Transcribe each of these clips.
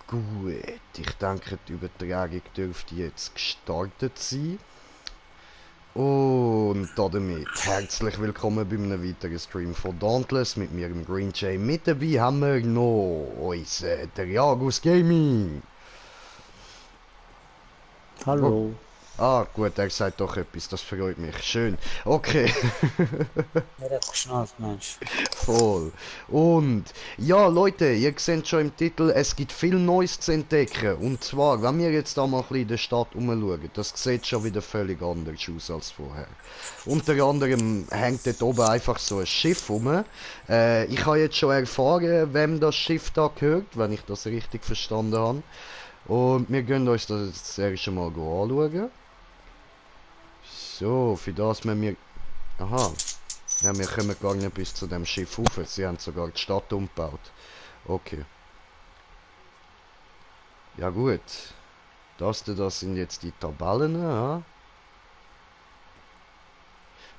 Gut, ich denke, die Übertragung dürfte jetzt gestartet sein. Und damit herzlich willkommen bei einem weiteren Stream von Dauntless mit mir, dem Green Jay. Mit dabei haben wir noch unseren Jagus Gaming. Wo Hallo. gut, er sagt doch etwas, das freut mich. Schön. Okay. Er hat geschnallt, Mensch. Voll. Und ja, Leute, ihr seht schon im Titel, es gibt viel Neues zu entdecken. Und zwar, wenn wir jetzt da mal ein bisschen in der Stadt umschauen, das sieht schon wieder völlig anders aus als vorher. Unter anderem hängt dort oben einfach so ein Schiff rum. Ich habe jetzt schon erfahren, wem das Schiff da gehört, wenn ich das richtig verstanden habe. Und wir gehen uns das jetzt erst einmal anschauen. So, für das müssen wir... Aha. Ja, wir kommen gar nicht bis zu dem Schiff rauf. Sie haben sogar die Stadt umgebaut. Okay. Ja gut. Das sind jetzt die Tabellen. Ja.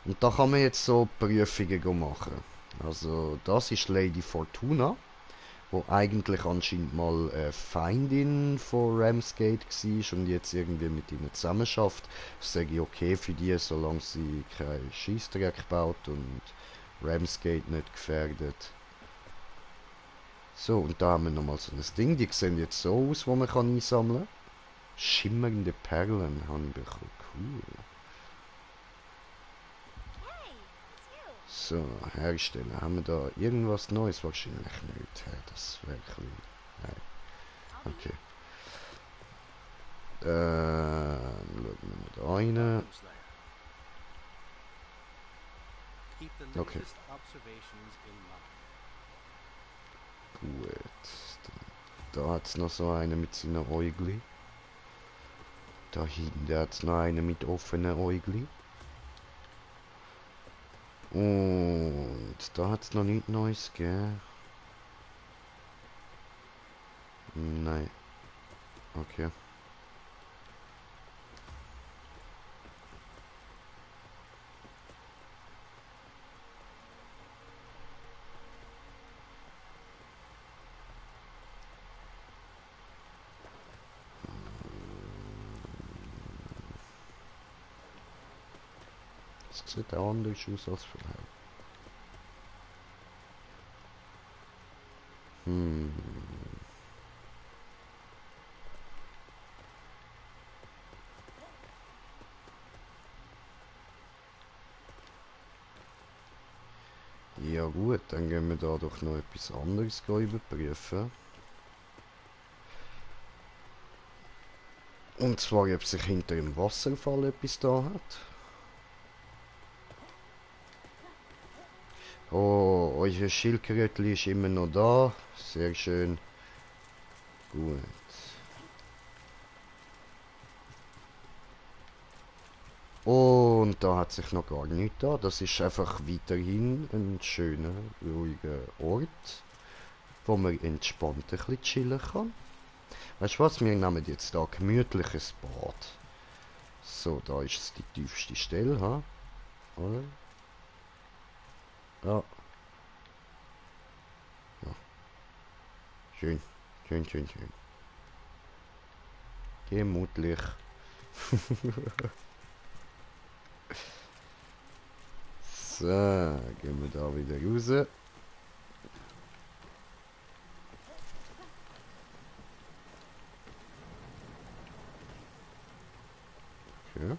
Und da kann man jetzt so Prüfungen machen. Also das ist Lady Fortuna, wo eigentlich anscheinend mal eine Feindin von Ramsgate war und jetzt irgendwie mit ihnen zusammenschafft. Das sage ich okay für die, solange sie keinen Scheissdreck baut und Ramsgate nicht gefährdet. So, und da haben wir nochmal so ein Ding. Die sehen jetzt so aus, wo man kann einsammeln kann. Schimmernde Perlen habe ich bekommen. Cool. So, herstellen. Haben wir da irgendwas Neues? Wahrscheinlich nicht. Ja, das wäre ein bisschen... Nein. Okay. Schauen wir da rein. Okay. Gut. Da hat es noch so einen mit seinen Äugli. Da hinten hat es noch einen mit offenen Äugli. Und da hat es noch nichts Neues gegeben. Nein. Okay. Das sieht auch anders aus als vorher. Hm. Ja gut, dann gehen wir da doch noch etwas anderes überprüfen. Und zwar, ob sich hinter dem Wasserfall etwas da hat. Oh, euer Schildkrötli ist immer noch da. Sehr schön. Gut. Und da hat sich noch gar nichts da. Das ist einfach weiterhin ein schöner, ruhiger Ort, wo man entspannt ein bisschen chillen kann. Weißt du was, wir nehmen jetzt da gemütliches Bad. So, da ist es die tiefste Stelle, ha? Oder? Ja. Ja. Schön. Schön, schön, schön. Gemütlich. So, gehen wir da wieder raus. Okay.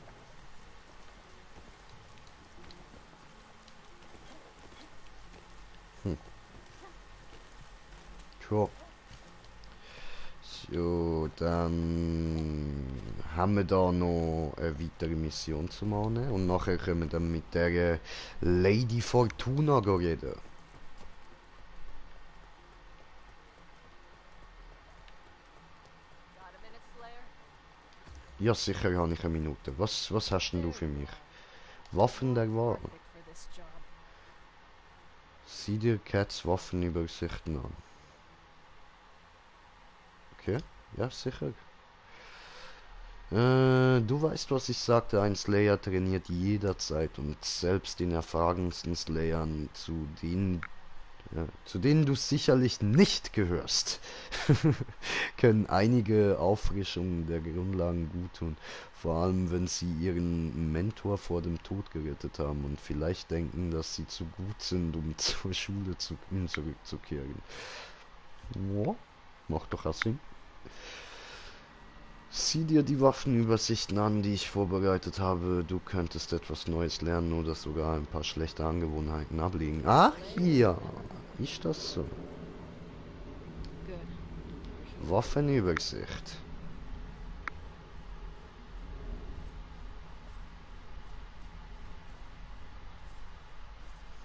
Cool. So, dann haben wir da noch eine weitere Mission zu machen und nachher können wir dann mit der Lady Fortuna reden. Ja, sicher habe ich eine Minute. Was hast denn du für mich? Waffen der Wahl. Sieh dir Cats Waffenübersichten an. Okay, ja, sicher. Du weißt, was ich sagte, ein Slayer trainiert jederzeit und selbst den erfahrensten Slayern zu den ja, zu denen du sicherlich nicht gehörst, können einige Auffrischungen der Grundlagen gut tun. Vor allem, wenn sie ihren Mentor vor dem Tod gerettet haben und vielleicht denken, dass sie zu gut sind, um zur Schule zurückzukehren. Ja, macht doch auch Sinn. Sieh dir die Waffenübersichten an, die ich vorbereitet habe. Du könntest etwas Neues lernen oder sogar ein paar schlechte Angewohnheiten ablegen. Ach ja, ist das so? Waffenübersicht.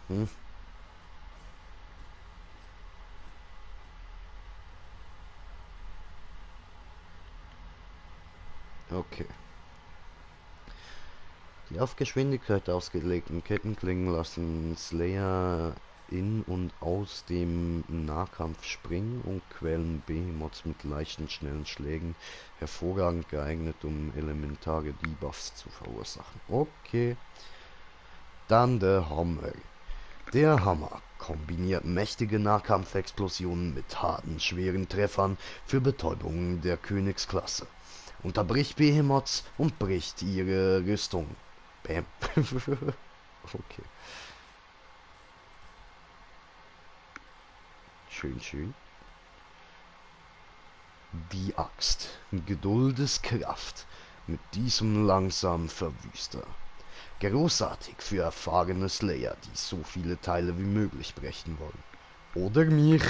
Hm, okay. Die auf Geschwindigkeit ausgelegten Kettenklingen lassen Slayer in und aus dem Nahkampf springen und quälen Behemoths mit leichten, schnellen Schlägen, hervorragend geeignet, um elementare Debuffs zu verursachen. Okay, dann der Hammer. Der Hammer kombiniert mächtige Nahkampfexplosionen mit harten, schweren Treffern für Betäubungen der Königsklasse. Unterbricht Behemoths und bricht ihre Rüstung. Bam. Okay. Schön, schön. Die Axt. Geduldeskraft. Mit diesem langsamen Verwüster. Großartig für erfahrene Slayer, die so viele Teile wie möglich brechen wollen. Oder mich,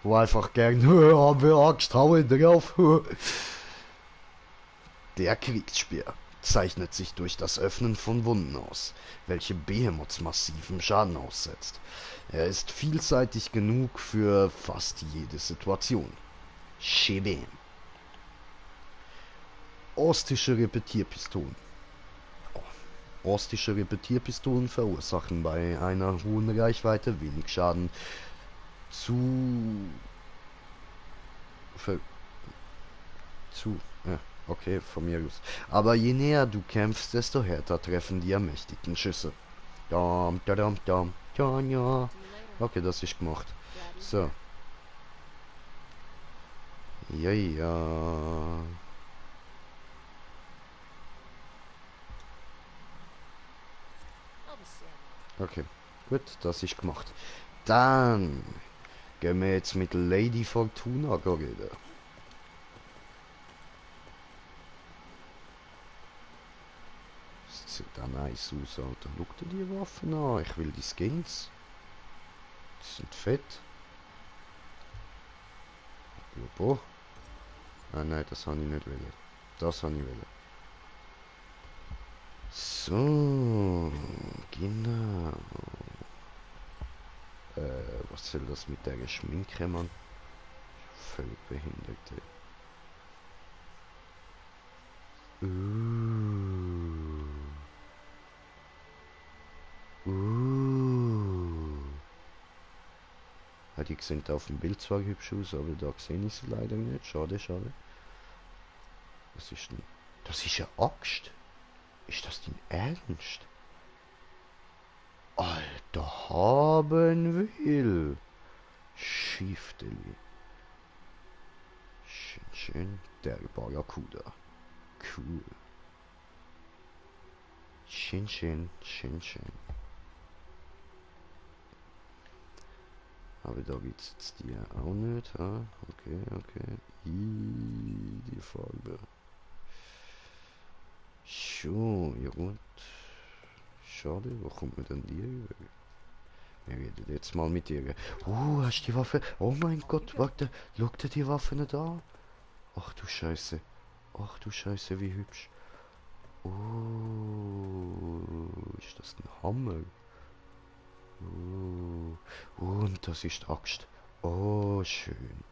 wo einfach gern, haben wir Axt, hau drauf. Der Kriegsspeer zeichnet sich durch das Öffnen von Wunden aus, welche Behemoths massivem Schaden aussetzt. Er ist vielseitig genug für fast jede Situation. Shebem. Ostische Repetierpistolen. Ostische Repetierpistolen verursachen bei einer hohen Reichweite wenig Schaden zu... Okay, von mir aus. Aber je näher du kämpfst, desto härter treffen die ermächtigten Schüsse. Dam, dadam, dam, ja, ja. Okay, das ist gemacht. So. Ja, ja. Okay, gut, das ist gemacht. Dann gehen wir jetzt mit Lady Fortuna reden. Das sieht auch nice aus, Alter. Schau dir die Waffen an. Ich will die Skins. Die sind fett. Boah. Ah nein, das habe ich nicht wollen. Das habe ich wollen. So, genau. Was soll das mit der Schminke, Mann? Völlig behindert. Ja, die sehen auf dem Bild zwar hübsch aus, aber da sehe ich sie leider nicht. Schade, schade. Was ist denn? Das ist eine Axt. Ist das dein Ernst? Alter, haben will. Schifteli. Schön, schön. Der Barracuda. Cool. Schön, schön, schön, schön. Aber da gibt's jetzt die auch nicht, ha? Okay, okay. Die Farbe. Schon, ja gut. Schade, wo kommt mir denn die rüber? Wir reden jetzt mal mit ihr. Hast du die Waffe? Oh mein Gott, warte, schau dir die Waffe nicht an. Ach du Scheiße. Ach du Scheiße, wie hübsch. Oh, ist das ein Hammer? Und das ist Axt. Oh, schön.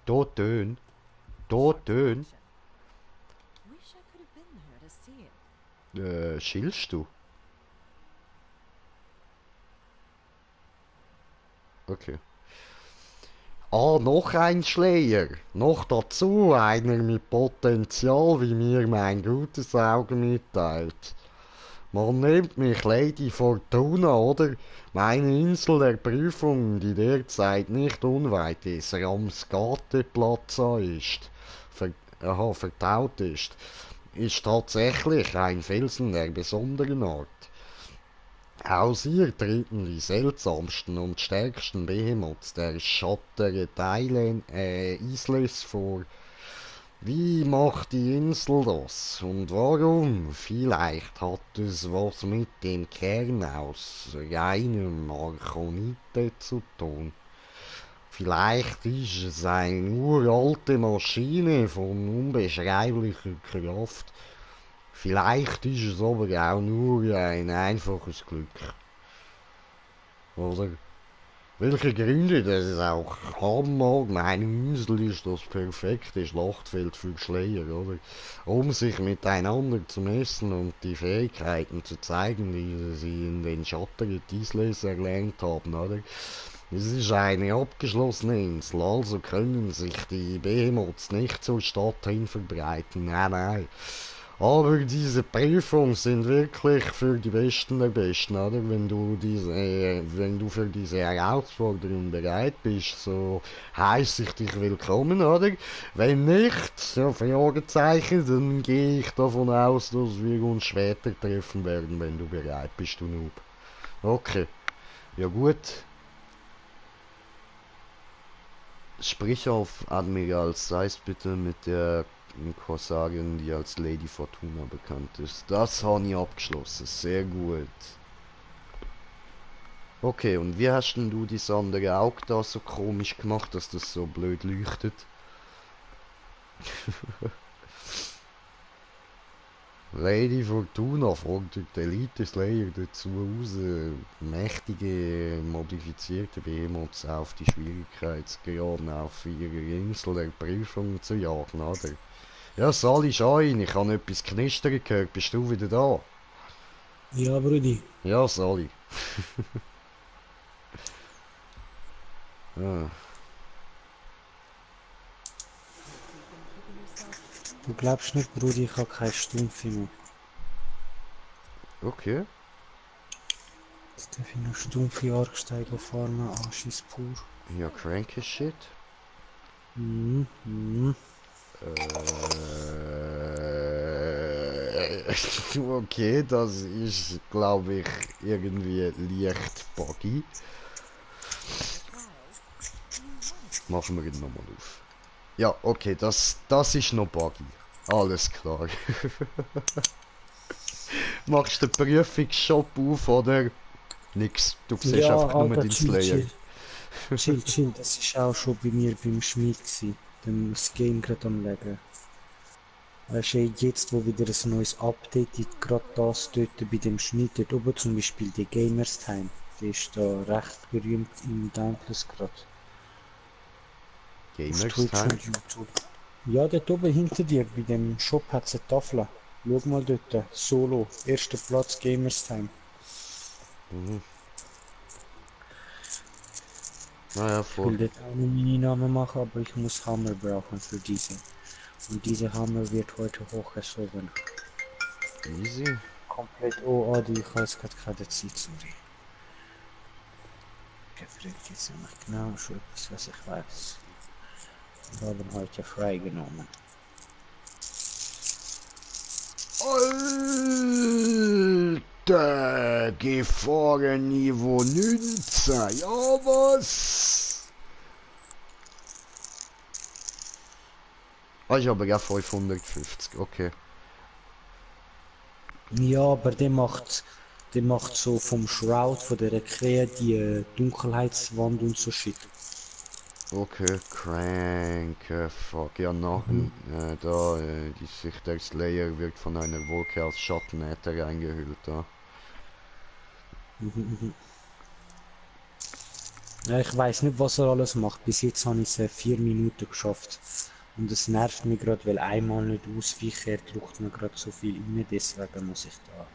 Dort dön. Dort dön. Schillst du? Okay. Ah, noch ein Schleier. Noch dazu einer mit Potenzial, wie mir mein gutes Auge mitteilt. Man nennt mich Lady Fortuna, oder? Meine Insel der Prüfung, die derzeit nicht unweit des Ramsgate-Plaza ist, vertaut ist tatsächlich ein Felsen der besonderen Art. Aus ihr treten die seltsamsten und stärksten Behemoths der Schattere Isles vor. Wie macht die Insel das? Und warum? Vielleicht hat es was mit dem Kern aus reinem Arkonite zu tun. Vielleicht ist es eine uralte Maschine von unbeschreiblicher Kraft. Vielleicht ist es aber auch nur ein einfaches Glück. Oder? Welche Gründe das auch haben mag, meine Insel ist das perfekte Schlachtfeld für Slayer, oder? Um sich miteinander zu messen und die Fähigkeiten zu zeigen, die sie in den Shattered Isles erlernt haben, oder? Es ist eine abgeschlossene Insel, also können sich die Behemoths nicht zur Stadt hin verbreiten. Nein, nein. Aber diese Prüfungen sind wirklich für die Besten der Besten, oder? Wenn du für diese Herausforderung bereit bist, so heiße ich dich willkommen, oder? Wenn nicht, so Fragezeichen, dann gehe ich davon aus, dass wir uns später treffen werden, wenn du bereit bist, du Noob. Okay, ja gut. Sprich auf Admiral Seiss bitte mit der Korsarin, die als Lady Fortuna bekannt ist. Das habe ich abgeschlossen. Sehr gut. Okay, und wie hast denn du das andere Auge da so komisch gemacht, dass das so blöd leuchtet? Lady Fortuna fragt der Elite Slayer dazu aus, mächtige modifizierte Behemoths auf die Schwierigkeitsgraden auf ihrer Insel der Prüfung zu jagen, oder? Ja, Sali, schau rein, ich habe etwas knistern gehört, bist du wieder da? Ja, Brudi. Ja, Sali. Ah, Du glaubst nicht, Brudi, ich habe keine Stumpfe mehr. okay. Jetzt darf ich noch stumpfe Jahrgesteige fahren, Arsch ist pur. Ja, cranky shit. Mhm. Okay, das ist, glaube ich, irgendwie leicht buggy. Machen wir ihn nochmal auf. Ja, okay, das ist noch buggy. Alles klar. Machst du den Prüfungsshop auf, oder? Nix, du siehst Ja, einfach nur Alter, den chill, Slayer. chill. Chill. Das ist auch schon bei mir beim Schmied gewesen. Dem das Game gerade am Legen. Weißt du, jetzt wo wieder ein neues Update ist, gerade das dort bei dem Schmied dort oben, zum Beispiel die Gamers Time. Der ist da recht berühmt im Dauntless gerade. Auf Gamers Twitch Time? und YouTube. Ja, dort oben hinter dir, bei dem Shop hat es eine Tafel. Schau mal dort, Solo, erster Platz Gamers Time. Mhm. Naja, Ich will voll. dort auch nicht meinen Namen machen, aber ich muss Hammer brauchen für diese. Und diese Hammer wird heute hochgesogen. Easy. Komplett OAD, ich habe jetzt gerade keine Zeit, sorry. Gefragt jetzt nämlich genau schon etwas, was ich weiß. Wir haben heute freigenommen. Alter, Gefahrenniveau 19. Ja, was? Ah, ich habe ja 550, okay. Ja, aber der macht so vom Shroud, von der Krähe, die Dunkelheitswand und so Shit. Okay, crank, fuck. Ja, die Sicht der Slayer wird von einer Wolke aus Schattenäther eingehüllt, da. Ja, ich weiß nicht, was er alles macht. Bis jetzt habe ich es 4 Minuten geschafft. Und es nervt mich gerade, weil einmal nicht ausweichen, er drückt mir gerade so viel rein, deswegen muss ich da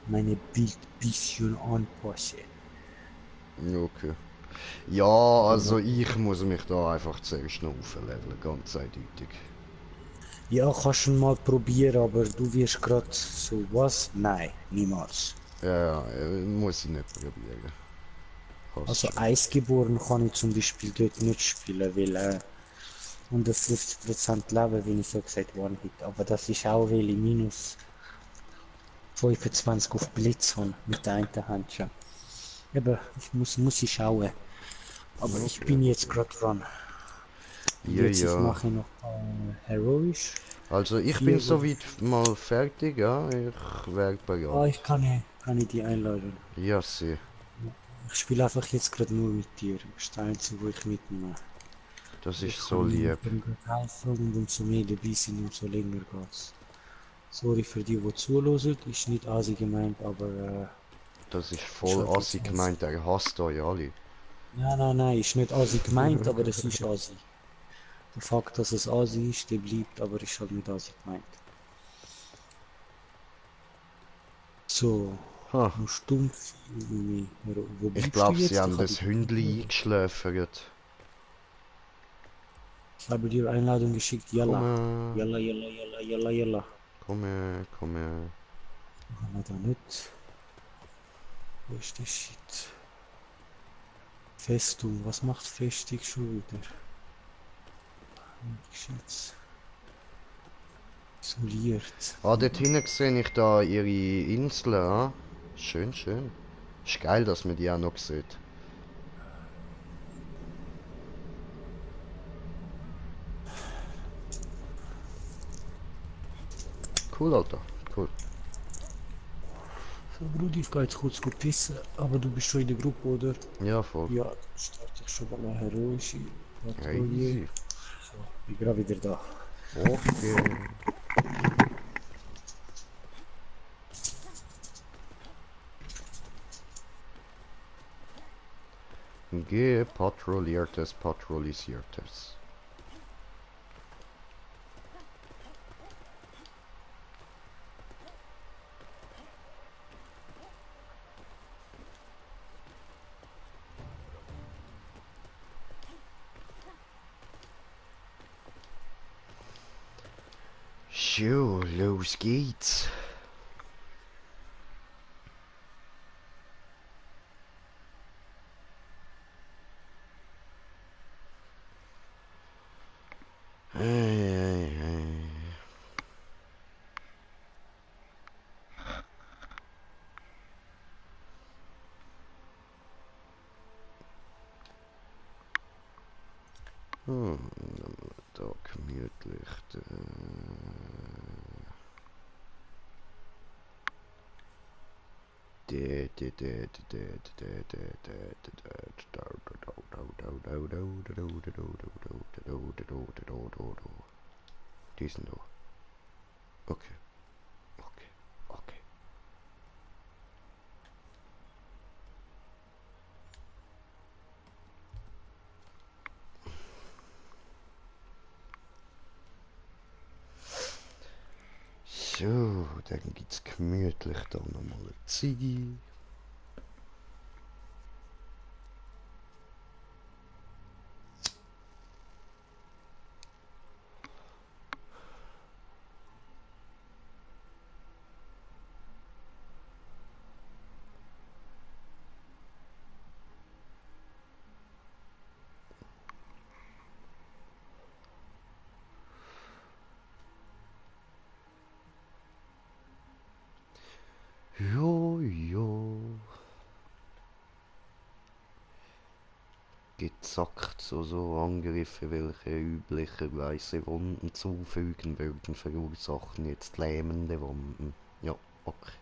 meine Bild bisschen anpassen. Okay. Ja, Aber also ich muss mich da einfach zuerst noch aufleveln, ganz eindeutig. Ja, kannst du mal probieren, aber du wirst gerade so, was? Nein, niemals. Ja, muss ich nicht probieren. Passt Also schon. Eisgeboren kann ich zum Beispiel dort nicht spielen, weil 150% Leben, wie ich so gesagt, One-Hit. Aber das ist auch, weil ich minus 25 auf Blitz habe mit der einen Hand schon. Eben, muss ich schauen. Aber ich Okay, bin jetzt okay. gerade dran. Und Ja, jetzt ja. mache ich noch Heroisch. Also ich bin 4 oder soweit 5. mal fertig, ja. Ich werde Ah, bereit. ich kann ich die einladen. Ja, sie. Ich spiele einfach jetzt gerade nur mit dir. Das ist das Einzige, wo ich mitnehme. Das Ich ist so kann lieb. niemandem gerade helfen und umso mehr dabei sind, umso länger geht's. Sorry für die, die zuhören. Ist nicht assi gemeint, aber Das ist ist voll halt jetzt assig assi. gemeint, er hasst euch alle. Nein, ist nicht assi gemeint, aber es ist assi. Der Fakt, dass es assi ist, der bleibt, aber ist halt nicht assi gemeint. So, Ha, noch stumpf. Wo ich bleibst du glaube, sie jetzt? Ich haben habe das dich nicht Hündli gehört. eingeschläfert. Ich habe dir Einladung geschickt. Komm, Yalla. Yalla. komm, komm. Machen wir da nicht. Wo ist der Shit? Festung. Was macht Festung schon wieder? Shit. Isoliert. Ah, dort hinten sehe ich da ihre Insel, ah. Schön, schön. Ist geil, dass man die auch noch sieht. Cool, Alter. Cool. So, Brudi, ich gehe jetzt kurz gut pissen. Aber du bist schon in der Gruppe, oder? Ja, voll. Ja, dann starte ich schon mal eine heroische Ja, Patrouille. easy. So, ich bin gerade wieder da. Okay. Gepatrouilliertes, patrouillisiertes. So, los geht's. Ei. Hm, da gemütlich. Diesen da. Okay, okay, okay. So, dann gibt's gemütlich da nochmal eine Ziege. Jo, jo. Gezackt, so Angriffe, welche üblicherweise Wunden zufügen würden, verursachen jetzt lähmende Wunden. Ja, okay.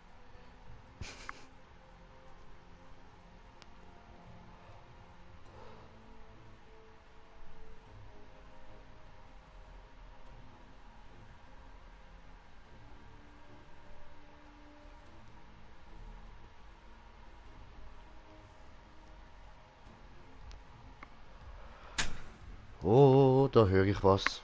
Oh, da höre ich was.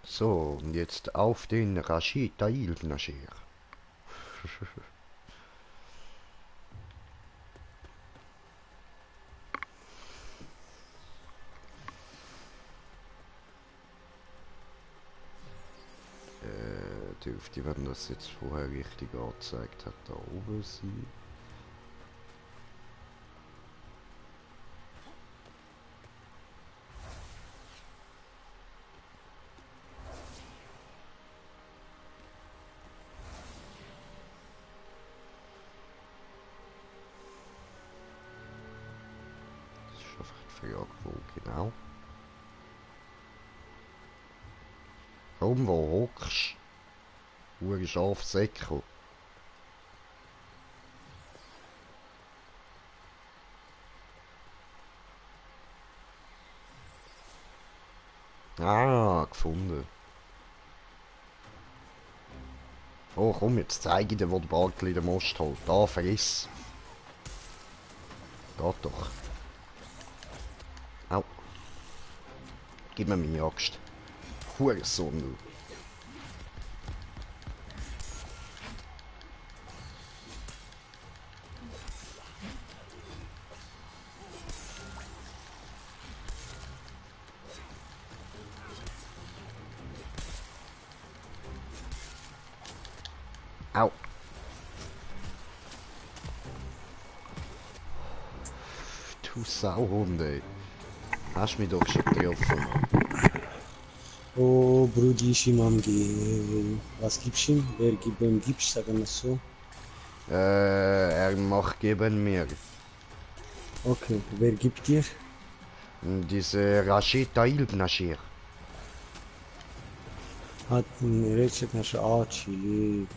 So, und jetzt auf den Rashid Tail Nasher. dürfte, wenn das jetzt vorher richtig angezeigt hat, da oben sein. Das ist einfach die Frage, wo genau. Komm, wo hockst? Hure Schafsäckel. Ah, gefunden. Oh, komm, jetzt zeige ich dir, wo der Bartli den Most holt. Da, friss. Geht doch. Au. Gib mir meine Axt. Hurensohn, du. Au. Du Sauhunde. Hast mich doch schon getroffen. Oh, Brudi ist ihm am Gehen. Was gibst du ihm? Wem gibst du, sagen wir es so? Er macht geben mir. Okay, wer gibt dir? Diese Rashida Ilbnashir. Hat Recep hast du Chili.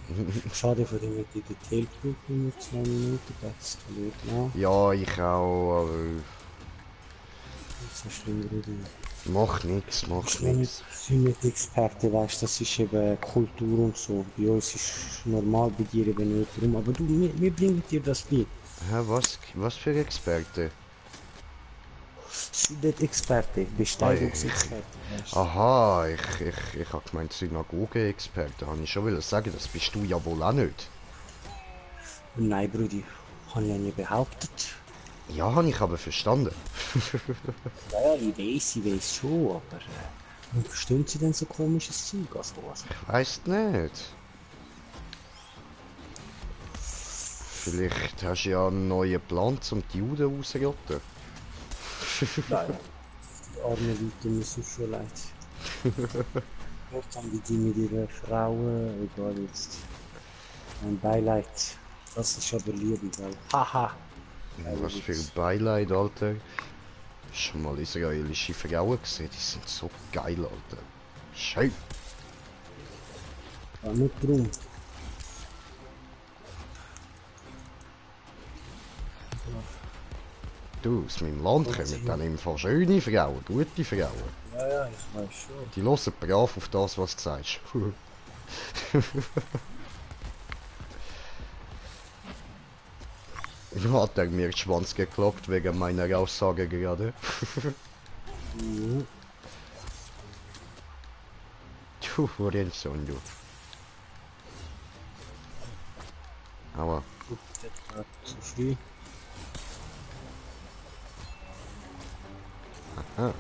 Schade, von dem hätte ich den Tailpool in 2 Minuten, das tut mir Ja, ich auch, aber nicht so schlimm, Brudi. macht nix, macht nix. Ich bin nicht Experte, weißt du, das ist eben Kultur und so. Bei uns ist normal, bei dir eben nicht rum. Aber du, wir bringen dir das bei. Hä, was für Experte? Ich bin nicht Experte, Besteigerungsexperte, weißt du. Aha, ich hab gemeint Synagoge-Experte. Habe ich schon will sagen, das bist du ja wohl auch nicht. Nein, Brudi, habe ich ja nie behauptet. Ja, habe ich aber verstanden. Ja, ich weiß schon, aber warum verstehen sie denn so komisches Zeug? Also, Ich weiß nicht. Vielleicht hast du ja einen neuen Plan, um die Juden rauszurotten. nein, die armen Leute müssen schon leid. Gehört haben die mit ihren Frauen, egal jetzt. Ein Beileid. Das ist aber Liebe, weil. Haha! Was für ein Beileid, Alter. Schon mal israelische Frauen gesehen, die sind so geil, Alter. Schön. Ja, nicht drum. Du, aus meinem Land kommen dann im Fall schöne Frauen, gute Frauen. Ja, ich weiß schon. Die hören brav auf das, was du sagst. Hat er mir den Schwanz geklopft wegen meiner Aussage gerade? Mhm. Du Hurensohn, du. Aber, Gut, das war zu früh. ah,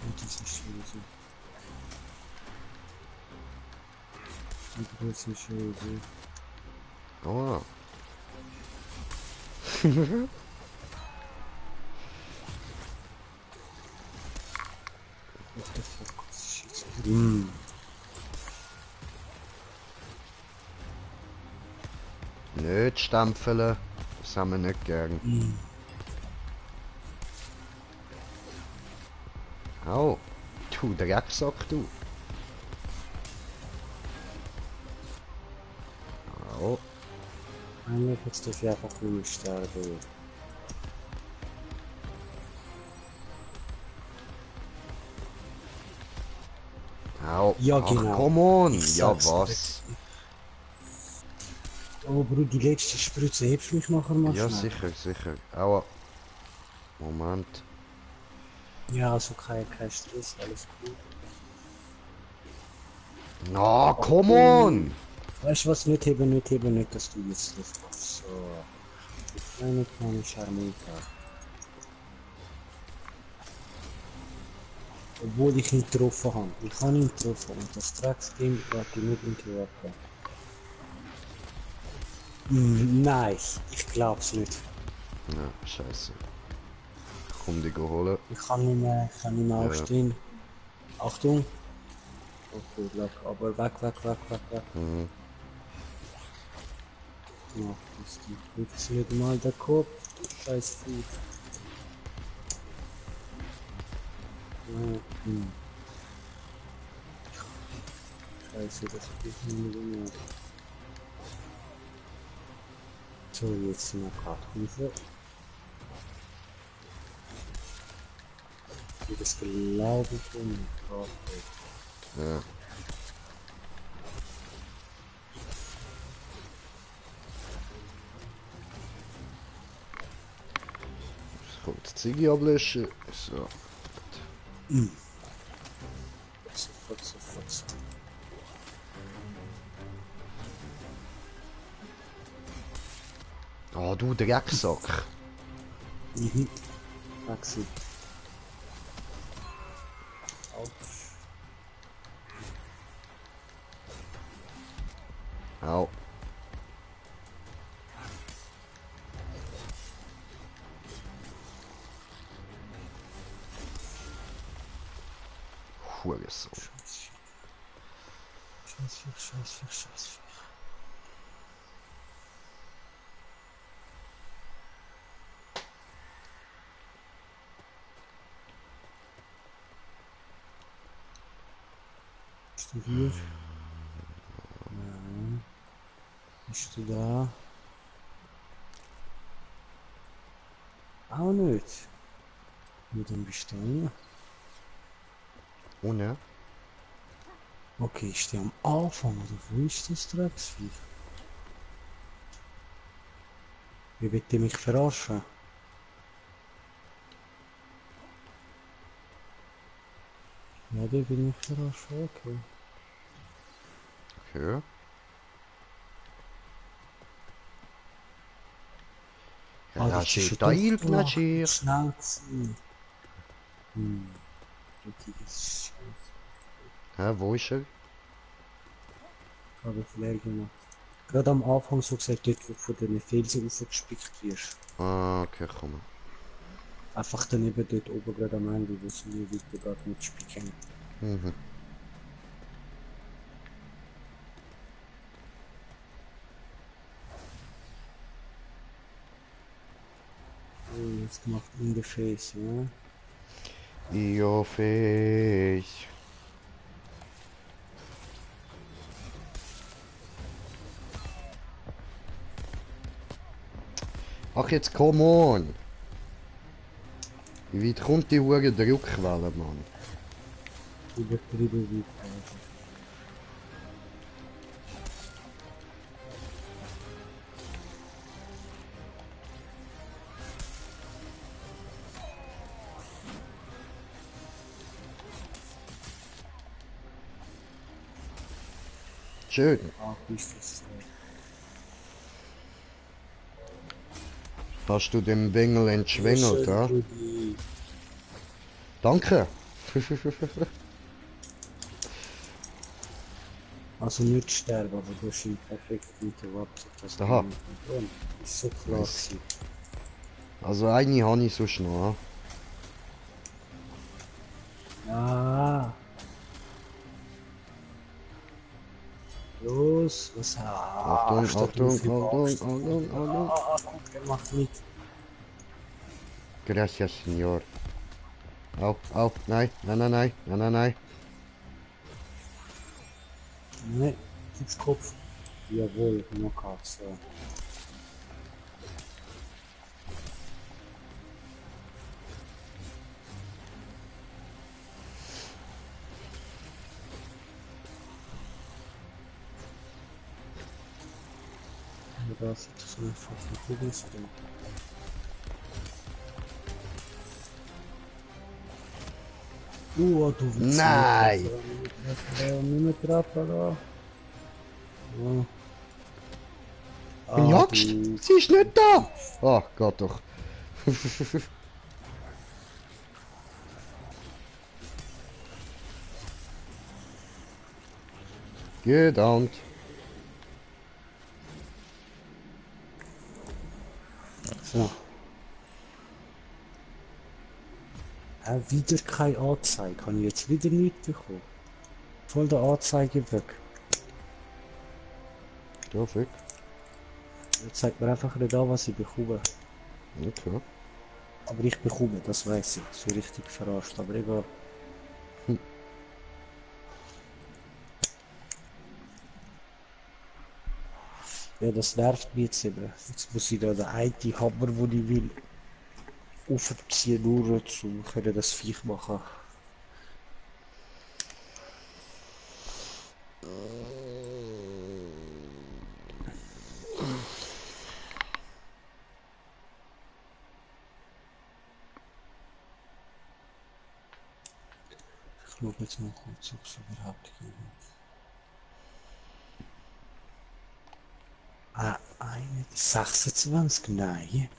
Und diese Scheiße. Die große Scheiße. oh. What the fuck? Shit. Mm. Nicht stempeln, das haben wir nicht gern. Mm. Oh, du Drecksack, du. Oh, Eigentlich jetzt darf ich einfach nur sterben. au. Ja, Ach, genau. come on. Ich Ja, sag's dir. was? Oh, Bro, die letzte Spritze, hebst du mich nachher mal Ja, schnell? sicher, sicher. Aua. Moment. Ja, also kein Stress, alles gut. Na, come on. Weißt du was, nicht heben, nicht, dass du jetzt drauf kommst. So. Die kleine Charmita. Obwohl ich ihn getroffen habe. Ich habe ihn getroffen und das Drecksgame lässt ich nicht interrupten. Nein, ich glaub's nicht. Ja, scheiße. Komm dich holen. Ich kann nicht mehr Ja. aufstehen. Achtung! Okay, lock, aber weg. Mhm. Ja, ist die. Jetzt nicht mal der Kopf. Scheiß Vieh. Ja, Scheiße, das geht nicht mehr. So, jetzt sind wir gerade Hilfe. Wie das glaube ich nicht. Ja. Ich kann die Ziege ablöschen. So. Sofort. Ah, du Drecksack. Taxi. Autsch. Au. Hurensohn. Scheiße. Bist du hier? Ja. Bist du da? Auch nicht. Mit dem Bestehen. Ohne? Okay, ich stehe am Anfang, oder wo ist das Drecksvieh? Wie wird ihr mich verarschen? Ja, der will mich verarschen, okay. Okay. Ah, das ist ja Teil, doch da. Gnatschir. Schnell gewesen. Okay, das ist scheiße. Hä, wo ist er? Gerade Flair gemacht. Gerade am Anfang so gesagt, dort wo von den Felsen aufgespickt wirst. Ah, okay, komm. Einfach daneben dort oben gerade am Ende, wo sie nie weiter geht mit Spicken. Mhm. Oh, jetzt macht in the face, ja. Io face. Ach, jetzt come on. Wie weit kommt die Hure Druckwelle, Mann? Übertrieben weit. Schön. Ah, ist das Hast du den Bengel entschwengelt, schön, ja? Rudi. Danke. Also nicht sterben, aber du hast ihn perfekt interrupted. Das Aha. ist so klar Nice. gewesen. Also eine habe ich sonst noch. Ah. Los, was Achtung, statt Achtung, auf die Achtung, Box. Achtung. Gut gemacht mit. Gracias, Senor. Au, nein. Ne, gibt's Kopf. Jawohl, Knockout, so. Aber da sieht das einfach von Kugel drin. Du willst Nein! nicht mehr treffen, da. Ja. Bin ich Axt? Sie ist nicht da! Ah, geht doch. Gedownt. So. Wieder keine Anzeige. Habe ich jetzt wieder nichts bekommen? Voll der Anzeige weg. Ja, fick. Jetzt zeigt mir einfach nicht an, was ich bekomme. Okay. Aber ich bekomme, das weiß ich. So richtig verarscht, aber egal. Ja, das nervt mich jetzt eben. Jetzt muss ich da den einen Hammer, den ich will, aufziehen, nur zu können das Viech machen. Ich schaue jetzt mal kurz, ob es überhaupt geht. Ah, 26, nein.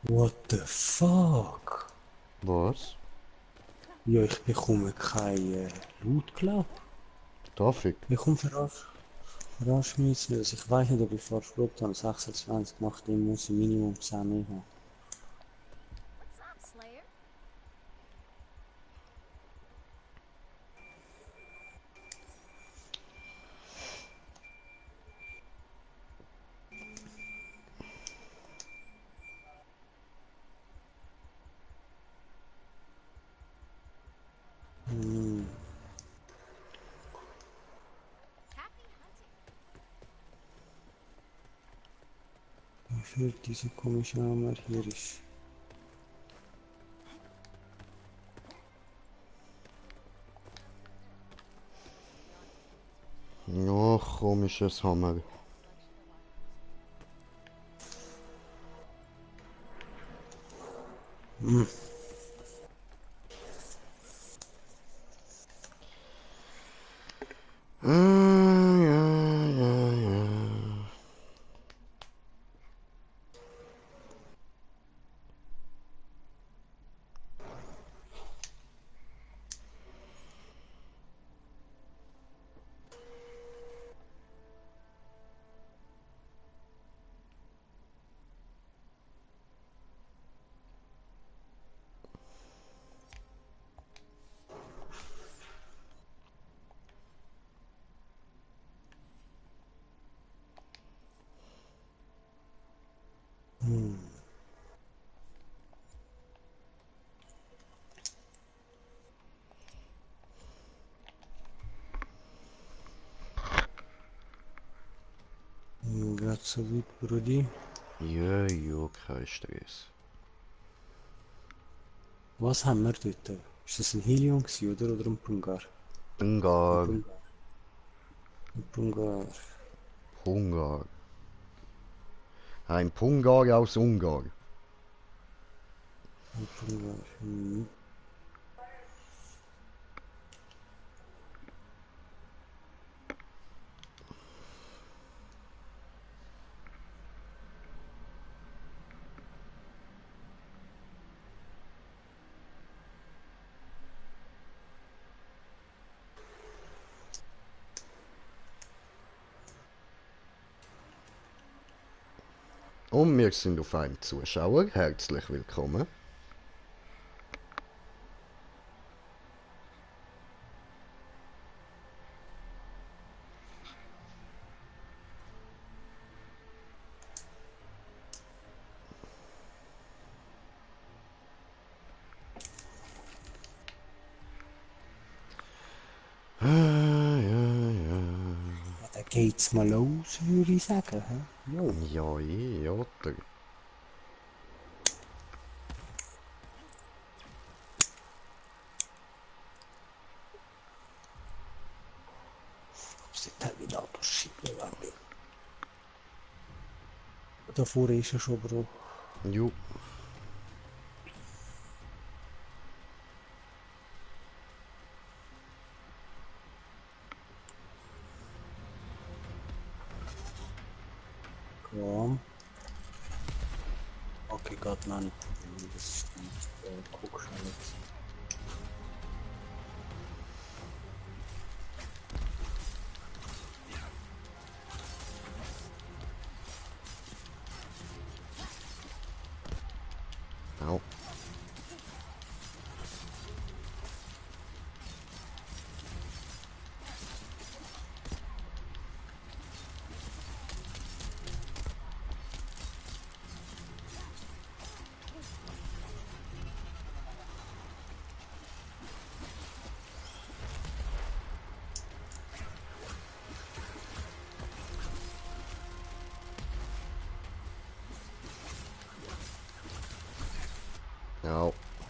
What the fuck? Was? Ja, ich bekomme keine Loot, glaub. Da fick. Ich bekomme verarsch mich jetzt nicht. Also ich weiß nicht, ob ich falsch geschaut habe. 26, nachdem muss ich Minimum 10 mehr haben. What's up, Slayer? Hm. Happy hunting. Wie viel diese komische Hammer hier ist. Ja, komisches Hammer. Hm. Ja. Hm. Gerade so weit, Brudi. Ja, kein Stress. Was haben wir dort? Ist das ein Helium gewesen, oder ein Pungar? Ein Ungar. Pungar. Ein Pungar. Pungar. Ein Pungar aus Ungarn. Ein Pungar. Hm. Und wir sind auf einem Zuschauer. Herzlich willkommen. Ja. Ja, da geht's mal los, würde ich sagen. Hä? Jo. Ja, oder? Sind halt wieder Autoschiebe, warte. Da vorne ist er schon, Bro. Jo. Komm. Okay, Gott, noch nicht. Das ist guck schon jetzt. Au.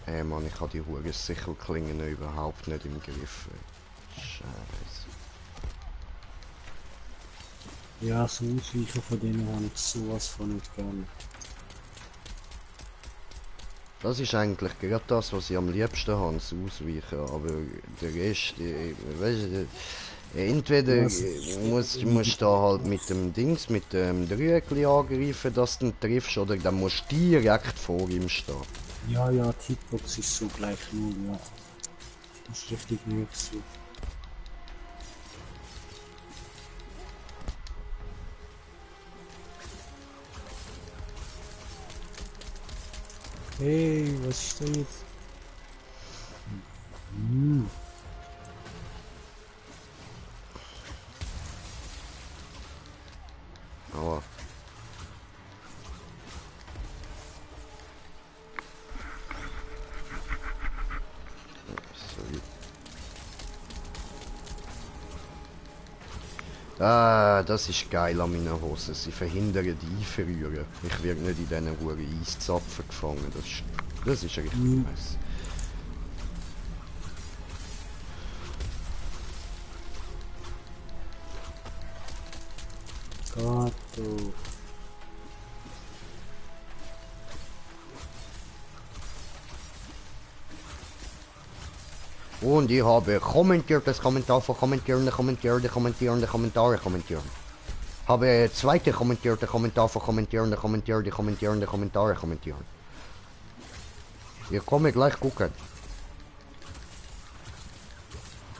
Ja, Mann, ich habe die Hure Sichelklingen überhaupt nicht im Griff. Scheiße. Ja, so Ausweichen von denen habe ich sowas von nicht gerne. Das ist eigentlich gerade das, was ich am liebsten habe, das Ausweichen. Aber der Rest, weißt du, entweder Ja, so musst du da halt mit dem Dings, mit dem Dreieckli angreifen, dass du ihn triffst, oder dann musst du direkt vor ihm stehen. ja, ja, die Hitbox ist so gleich null, ja. Das ist richtig müde gewesen. Hey, was ist da jetzt? Hm. Aber sorry. Das ist geil an meinen Hosen. Sie verhindern die Einverrühren. Ich werde nicht in diesen Huren Eiszapfen gefangen. Das ist richtig nice. Gato. Und ich habe kommentiertes Kommentar von kommentierende Kommentare kommentieren. Habe zweite kommentierte Kommentar von kommentierende Kommentare kommentieren. Ich komme gleich gucken.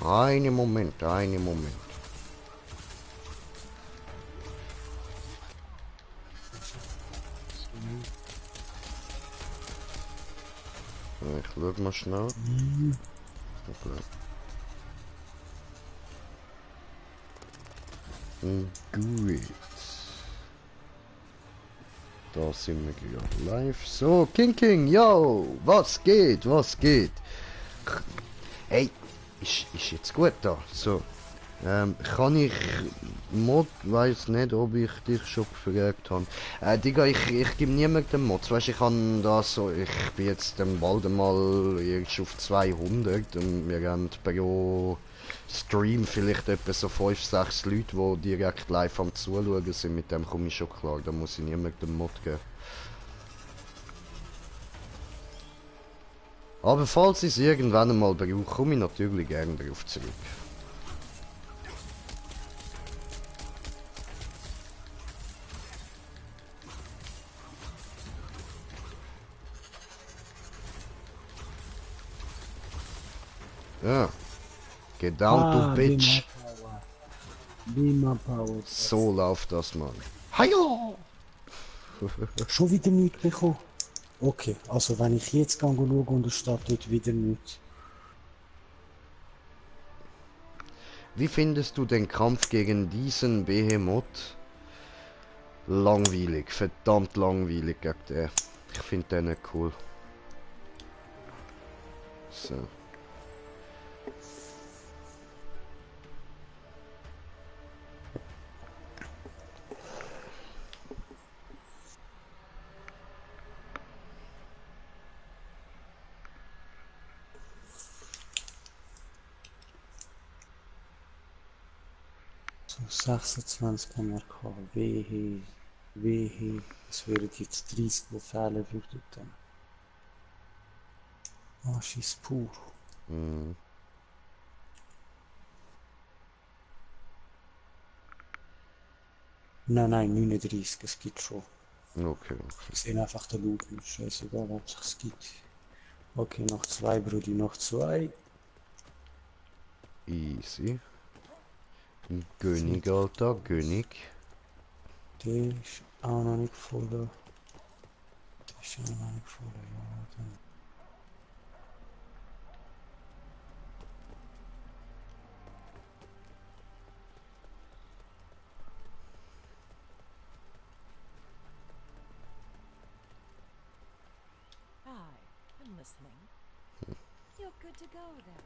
Einen Moment, einen Moment. Ich schau mal schnell. Okay. Gut. Da sind wir gerade live. So, King, yo, was geht, was geht? Hey, ist jetzt gut da. So, kann ich Mod, weiß nicht, ob ich dich schon gefragt habe. Digga, ich gebe niemandem Mods, weißt, ich kann das so, ich bin jetzt bald mal irgendwie auf 200 und wir haben pro Stream vielleicht etwa so 5, 6 Leute, die direkt live am Zuschauen sind, mit dem komme ich schon klar, da muss ich niemandem Mod geben. Aber falls ich es irgendwann einmal brauche, komme ich natürlich gerne darauf zurück. Ja. Get down to bitch. Bima Power. So läuft das, Mann. Hajo! Schon wieder nichts bekommen. Okay, also wenn ich jetzt schaue und es steht dort wieder nichts. Wie findest du den Kampf gegen diesen Behemoth? Langweilig, verdammt langweilig gegen den. Ich finde den nicht cool. So. So 26 MRK. Wehe. Wehe. Es wären jetzt 30, die fehlen würden dann. Arsch ist pur. Mm. Nein, 39, es gibt schon. Okay. Ich sehe einfach den Loot nicht. Scheißegal, ob es es gibt. Okay, noch 2, Brudi, noch 2. Easy. König, Alter, König. Der ist auch noch nicht voll. Der Ist ja noch nicht voll geladen. Hi, I'm listening. You're good to go then.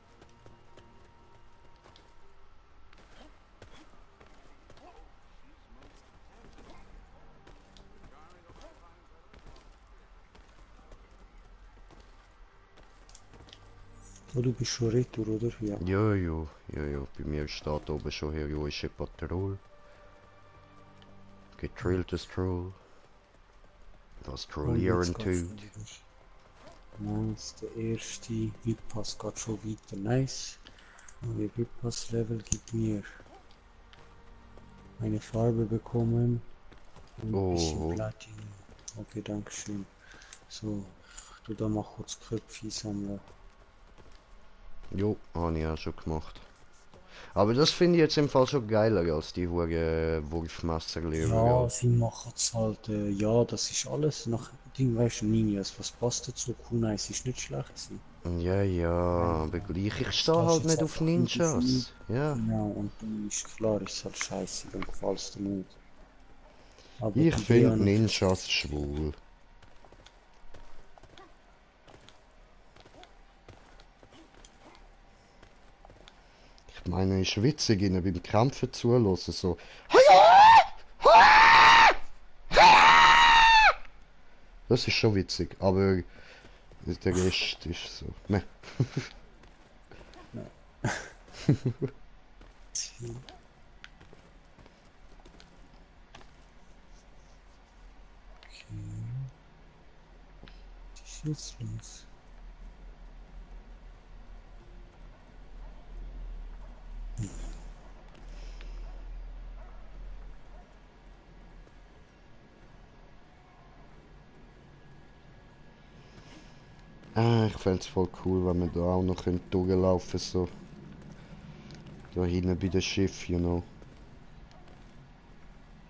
Oh, du bist schon retour, oder? Ja. Ja. Bei mir steht oben schon heroische Patrouille. Getrilltes Troll. Was Oh, Trollieren jetzt geht's tut. wieder. Nice, der erste VIP-Pass geht schon weiter. Nice. Neue VIP-Pass-Level gibt mir eine Farbe bekommen und ein bisschen Oh, Platin. Okay, danke schön. So, du da mal kurz Köpfe sammeln. jo, habe ich auch schon gemacht. Aber das finde ich jetzt im Fall schon geiler als die hure Wurfmesserlehrer. Ja, sie machen es halt, ja, das ist alles nach Ding, weißt du, Ninjas, was passt dazu? Kunais ist nicht schlecht gewesen. Ja, Nein, aber gleich, ich stehe stehst halt jetzt nicht auf einfach nicht auf mich. Ninjas. Ja, Genau, und dann ist klar, ist halt scheiße, dann gefällt's dir nicht. Aber ich die Idee finde an und für sich Ninjas ist gut. schwul. Ich meine, es ist witzig, ihnen beim Kämpfen zulassen, so. Das ist schon witzig, aber der Rest ist so. Meh. Was ist jetzt los? Ich fände es voll cool, wenn wir da auch noch durchlaufen könnte, so. Da hinten bei dem Schiff, you know.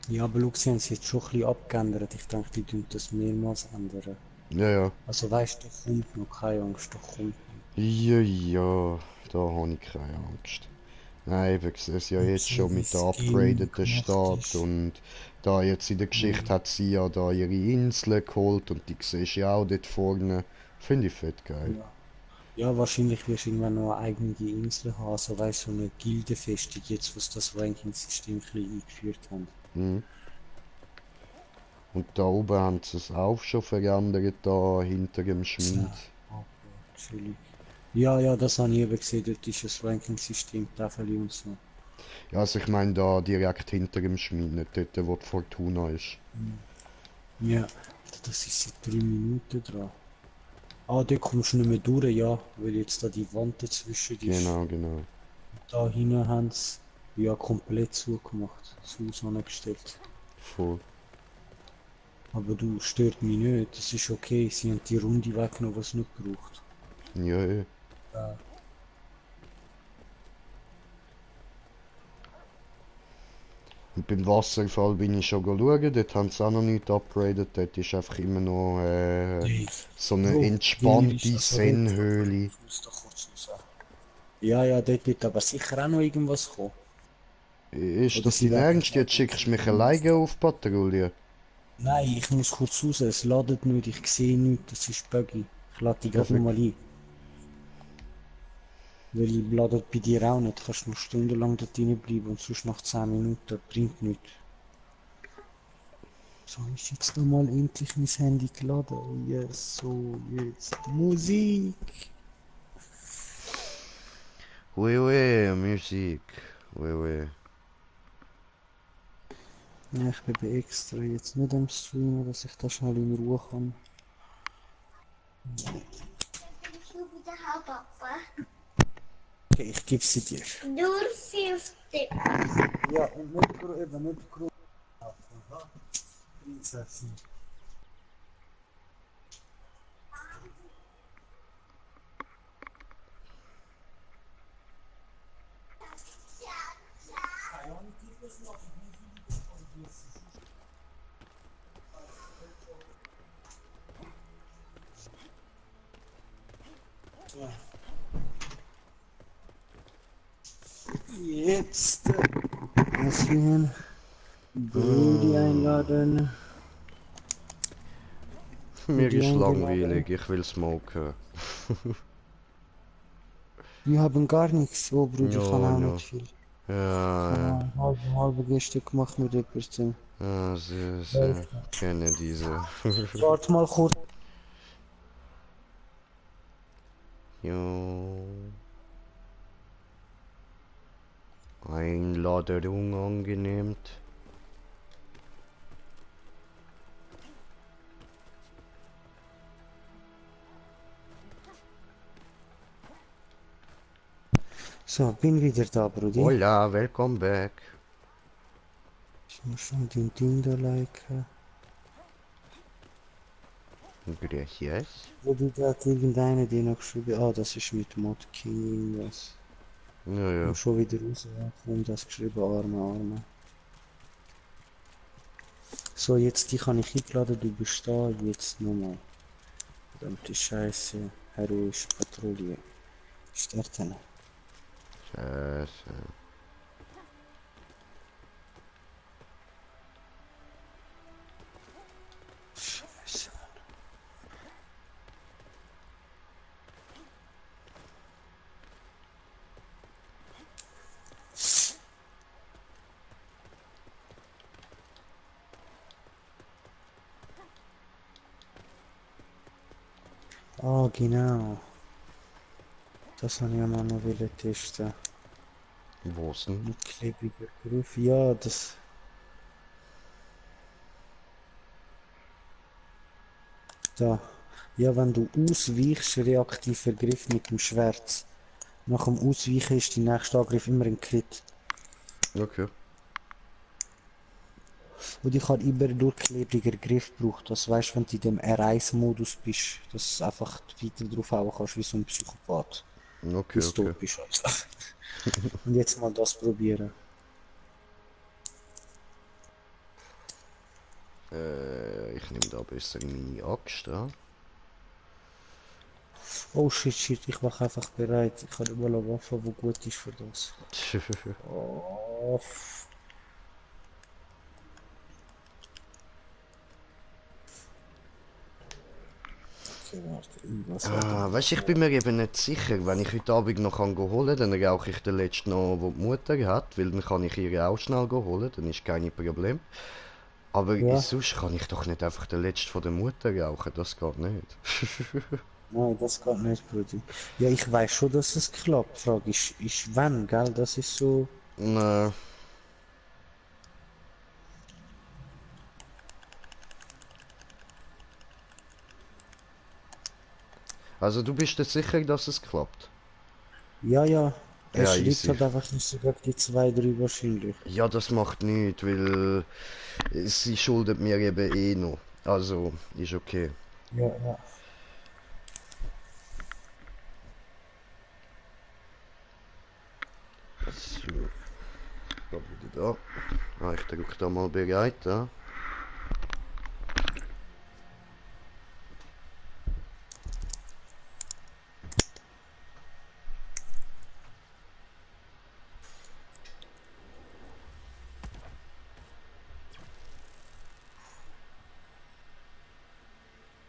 Ja, aber schau, sie haben es jetzt schon ein bisschen abgeändert. Ich denke, die tun das mehrmals ändern. Ja. Also weißt du, da kommt noch keine Angst, da kommt noch. Ja, da habe ich keine Angst. Nein, eben, ich sehe es ja Und jetzt so schon wie mit der das Game upgradeten gemacht Stadt ist. und da jetzt in der Geschichte hat sie ja da ihre Insel geholt und die siehst du ja auch dort vorne. Finde ich fett geil. Ja. Ja, wahrscheinlich wirst du irgendwann noch eine eigene Insel haben, so weißt du, so eine Gildefestung, jetzt was das Ranking-System ein bisschen eingeführt haben. Mhm. Und da oben haben sie es auch schon verändert, da hinter dem Schmied. Okay, chillig. Ja, ja, das habe ich eben gesehen, dort ist das Ranking-System, Tafel und so. Ja, also ich meine da direkt hinter dem Schmied, nicht dort, wo die Fortuna ist. Ja, Alter, das ist seit 3 Minuten dran. Ah, da kommst du nicht mehr durch, ja, weil jetzt da die Wand dazwischen ist. Genau. Da hinten haben sie ja komplett zugemacht, das Haus angestellt. Voll. Aber du, stört mich nicht, das ist okay, sie haben die Runde weggenommen, was nicht braucht. Ja. Ja. Und beim Wasserfall bin ich schon schauen, dort haben sie auch noch nichts upgradet, dort ist einfach immer noch Hey, so eine Bro, bei mir ist entspannte also dort. Sennhöhle. Ich muss da kurz raus. Ja, ja, dort wird aber sicher auch noch irgendwas kommen. Ist Oder das sie dein werden Ernst? Jetzt gerade schickst du mich wirklich. alleine auf Patrouille? Nein, ich muss kurz raus, es ladet nicht, ich sehe nichts, das ist buggy. Ich lade die Ja, gerade nochmal ein. Weil ich ladet bei dir auch nicht, kannst noch stundenlang dort drin bleiben und sonst nach 10 Minuten, bringt nichts. So, ist jetzt nochmal endlich mein Handy geladen. Yes, so, jetzt Musik. Oui, Musik. Oui. Ja, ich bin extra jetzt nicht am Streamen, dass ich da schnell in Ruhe kann. Okay, ich gebe sie dir. Door 50. Ja, und nicht, eben nicht groß. Prinzessin. Jetzt Essen, Brudi einladen. Mir Die ist eingeladen. langweilig, ich will smoken. Wir haben gar nichts. Oh, Brudi, ich kann Ja, auch ja. nicht viel. Ja, Halbe Geste gemacht mit etwas. ja, süß. Kenne diese. Warte mal kurz. Jo. Einladung angenehmt. So, bin wieder da, Brudi. Hola, welcome back. Ich muss schon den Ding da liken. Gracias. Brudi, da hat irgendeiner dir noch geschrieben. Ah, das ist mit Mod King irgendwas. Ja, ja. Und schon wieder rausgekommen, das geschrieben, arme. So, jetzt dich habe ich eingeladen, du bist da, jetzt nochmal. Verdammte Scheiße, heroisch Patrouille. Starten. Scheiße. Scheiße. Ah, genau. Das habe ich ja mal noch wollen testen. Wo's denn? Mit klebriger Griff. Ja, das. Da. Ja, wenn du ausweichst, reaktiver Griff mit dem Schwert. Nach dem Ausweichen ist dein nächster Angriff immer ein Crit. Okay. Und ich habe immer nur klebriger Griff gebraucht. Das weißt, wenn du in dem R1-Modus bist, dass du einfach weiter drauf hauen kannst wie so ein Psychopath. Okay, Bis du okay. tot bist. Also. Und jetzt mal das probieren. Ich nehme da besser meine Axt, ja? Oh shit, ich mache einfach bereit. Ich habe immer eine Waffe, die gut ist für das. Oh. Okay, warte, irgendwas Weißt du, ich bin mir eben nicht sicher, wenn ich heute Abend noch kann go holen, dann rauche ich den letzten noch, wo die Mutter hat, weil dann kann ich ihr auch schnell go holen, dann ist kein Problem. Aber Ja. sonst kann ich doch nicht einfach den letzten von der Mutter rauchen, das geht nicht. Nein, das geht nicht, Bruder. Ja, ich weiß schon, dass es klappt. Die Frage ist wann, gell? Das ist so. Na, also du bist dir sicher, dass es klappt? Ja, ja. Er Ja, schreibt easy. halt einfach nicht so gegen die 2, 3 wahrscheinlich. Ja, das macht nichts, weil sie schuldet mir eben eh noch. Also, ist okay. Ja, ja. So, da wieder da. Ich drücke da mal bereit, ja.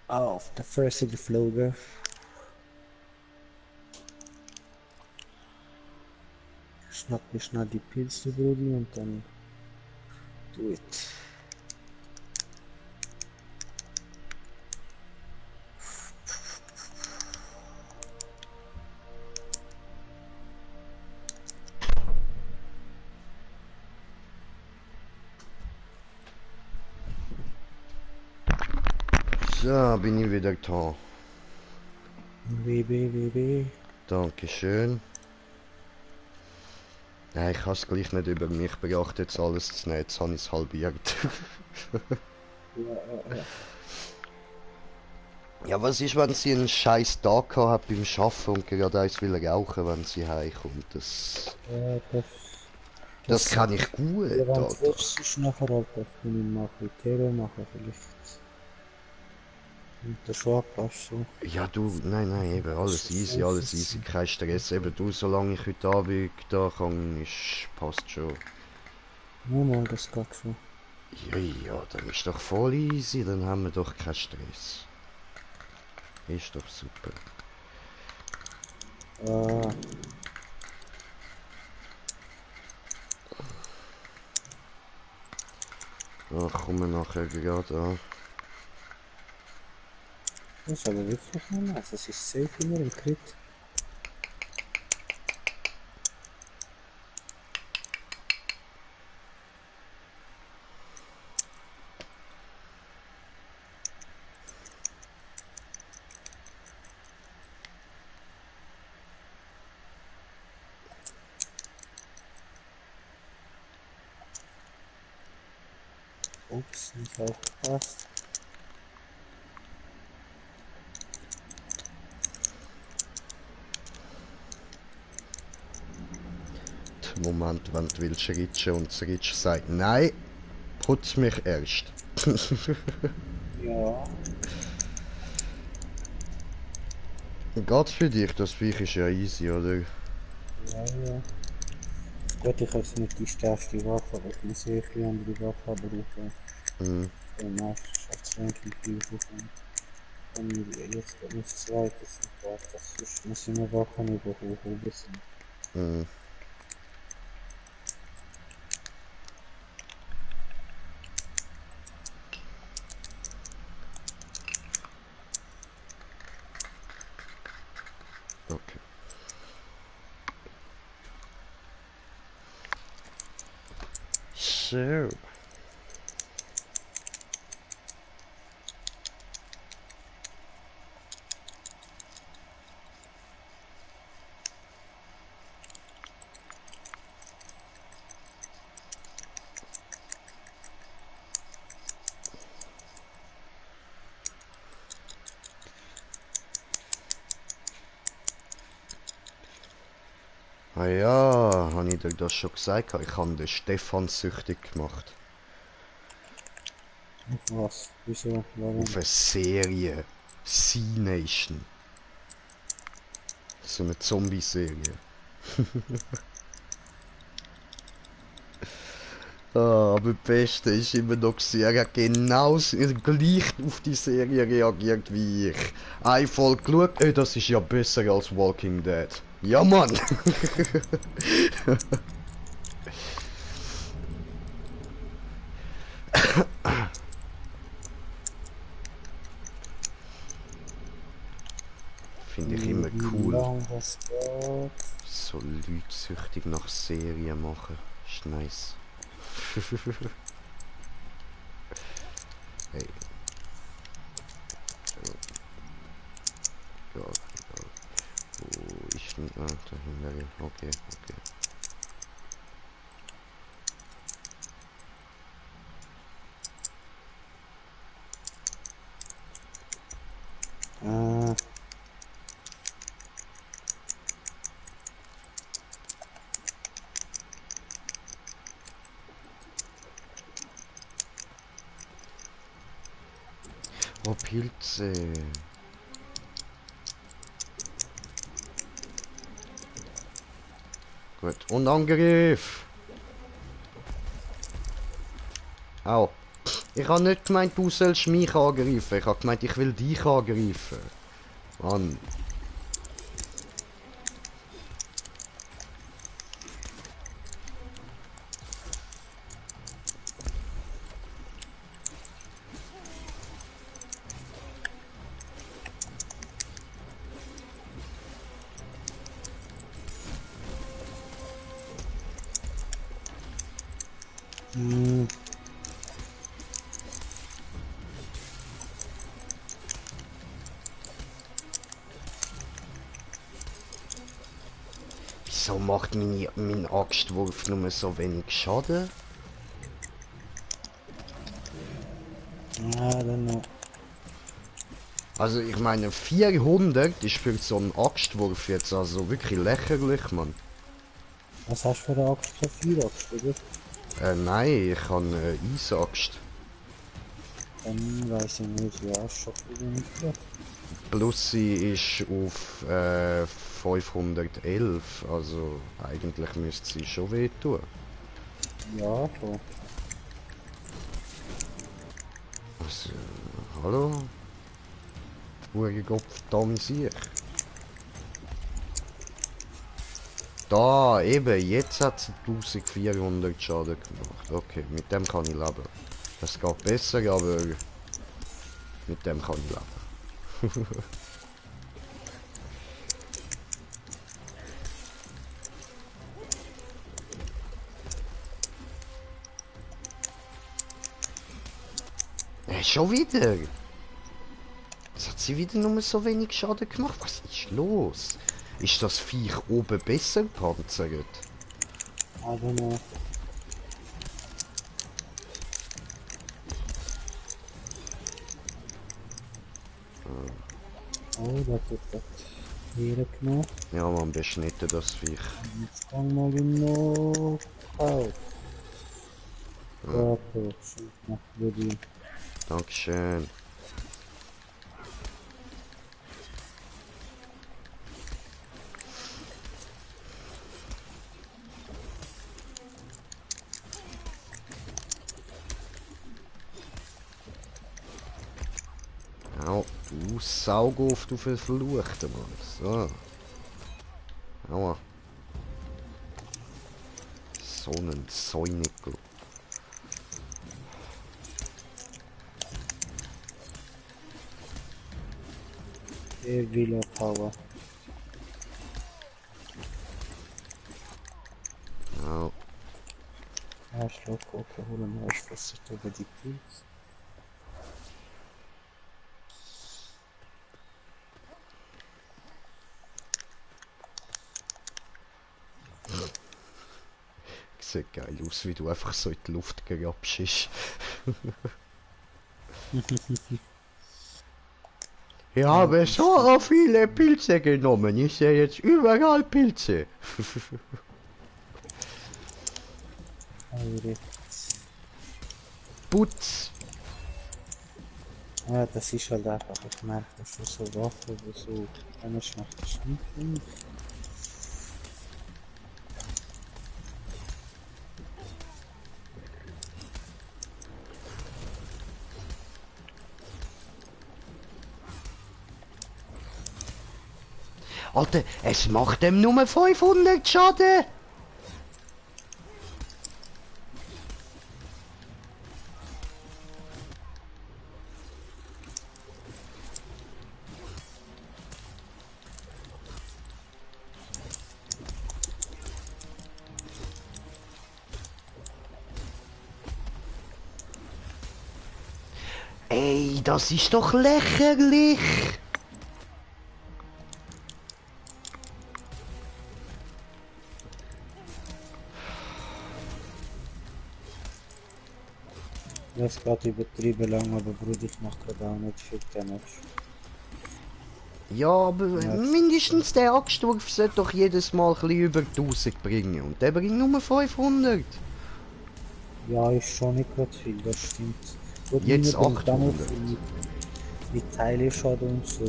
Auf der Fresse geflogen. Schnapp mir schnell die Pilze, Brudi, und dann. Do it. So, bin ich wieder da. WB. Dankeschön. Nein, ich habe es gleich nicht über mich gebracht, jetzt alles zu nehmen. Jetzt habe ich es halbiert. Ja. Ja, was ist, wenn sie einen scheiß Tag hat beim Arbeiten und gerade eins will rauchen, wenn sie heimkommt? Das kann ich gut, Ja, wenn du Alter. willst, ist nachher halt das von ihm machen. Terror machen vielleicht. Und der schon abpasst so. Ja, du, nein, eben, alles easy, alles easy, kein Stress. Eben, du, solange ich heute Abend da kann, passt schon. Ja, mal, das geht schon. Ja, dann ist doch voll easy, dann haben wir doch keinen Stress. Ist doch super. Ah, Ach, kommen wir nachher gerade an. das ist aber wirklich noch nice. Das ist safe immer im Crit. Ups, nicht aufgepasst. Moment, wenn du willst ritschen und das Ritsch sagt nein, putz mich erst. Ja. Geht's für dich? Das Viech ist ja easy, oder? Ja. Gut, ich habe jetzt nicht die stärkste Waffe, aber ich muss eh ein andere Waffe brauchen. Mhm. Der Meisterschaftsranking viel suchen. Und jetzt geht nicht zweites Part, das ist, muss ich mir Waffen überholen bisschen. Mhm. Okay. So. Ah ja, habe ich dir das schon gesagt? Ich habe den Stefan süchtig gemacht. Auf was? Wieso? Warum? Auf eine Serie. C-Nation. So eine Zombie-Serie. Ah, aber das Beste ist immer noch, er hat genau gleich auf die Serie reagiert wie ich. Eine Folge geschaut, das ist ja besser als Walking Dead. Ja, Mann! Finde ich immer Wie cool. lang das geht? So Leute süchtig nach Serien machen. Ist nice. Hey. Ja, ja. Wo ist denn... Ah, da hinten. Okay. Ah, Oh, Pilze. Gut. Und Angriff! Au. Ich habe nicht gemeint, du sollst mich angreifen. Ich habe gemeint, ich will dich angreifen. Mann. hm, Wieso macht mein Axtwurf nur so wenig Schaden? I don't know. Also ich meine 400 ist für so einen Axtwurf jetzt also wirklich lächerlich, Mann. Was hast du für eine Axt? 4 Axt, oder? Nein, ich habe eine Eisaxt. Dann weiß ich nicht, ja, ist schon viel weniger. Plus sie ist auf 511, also eigentlich müsste sie schon wehtun. Ja, schon. Also, hallo? Hurenkopf, Sieg. Da, eben, jetzt hat sie 1400 Schaden gemacht. Okay, mit dem kann ich leben. Es geht besser, aber mit dem kann ich leben. Schon wieder! Jetzt hat sie wieder nur so wenig Schaden gemacht. Was ist los? Ist das Viech oben besser panzert? I don't know. Oh, da tut das hier genommen. Ja, man beschnitten das Viech. Jetzt gang mal in noch. Oh, tot, schon nach Berlin. Dankeschön. Au, du Saugof, du verfluchter Mann. So. Aua. So ein Säunikel. Der Villa Power. Au. Arschloch, okay, holen wir Arschloch, über die Pilz. Sieht geil aus, wie du einfach so in die Luft gerapschst. Ich habe so viele Pilze genommen. Ich sehe jetzt überall Pilze. Eure. Putz. Ja, das ist halt einfach, ich merke schon so Waffen, die so, einer macht das nicht. Alter, es macht dem nur 500 Schaden. Ey, das ist doch lächerlich. Das geht übertrieben lang, aber Bruder, ich mach gerade auch nicht viel Damage. Ja, aber Ja, mindestens der Axtwurf sollte doch jedes Mal ein bisschen über 1000 bringen. Und der bringt nur 500. Ja, ist schon nicht gerade viel, das stimmt. Gut, Jetzt meiner bringt auch noch 800. viel mit Teile Schaden und so.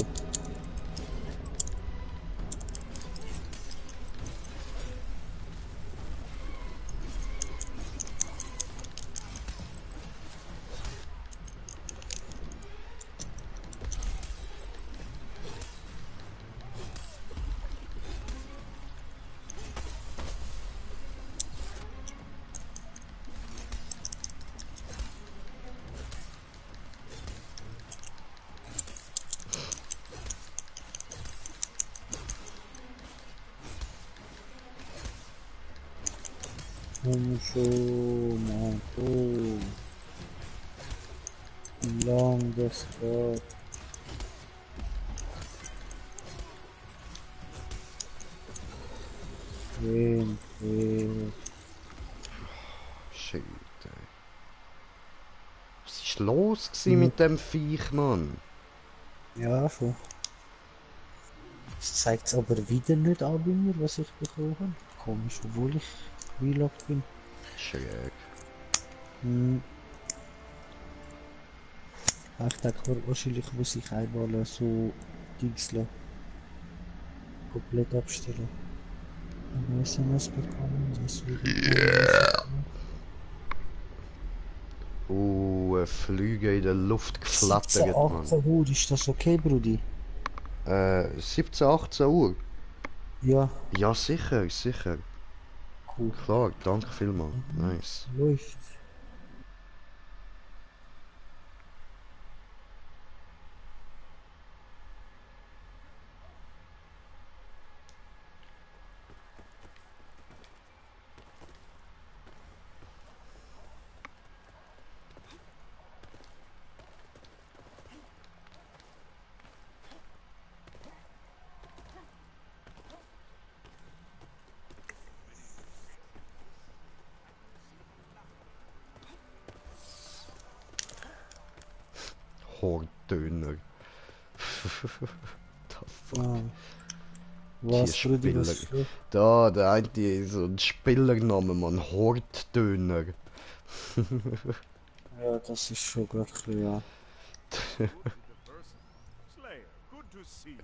Schon, Mann, oh. Wie lang das geht. Shit, ey. Was ist los gewesen mit dem Viech, Mann? Ja, schon. Es zeigt es aber wieder nicht an bei mir, was ich bekommen habe. Komisch, obwohl ich relockt bin. Schräg. Hm. Ich denke wahrscheinlich muss ich einmal so Dings lassen, komplett abstellen. Eine SMS bekommen, das würde ich mal Flüge in der Luft 17, geflattert, Mann. 18 Uhr, ist das okay, Brudi? 17, 18 Uhr? Ja, Ja, sicher, sicher. cool. Klar, danke vielmals. Nice. Läuft. Hordöner. The fuck? Ah, Die was, Brudi, was Spieler. für? Da, der eine ist so ein Spielername, Mann. Hortdöner. Ja, das ist schon gerade ein bisschen, ja. Slayer, good to see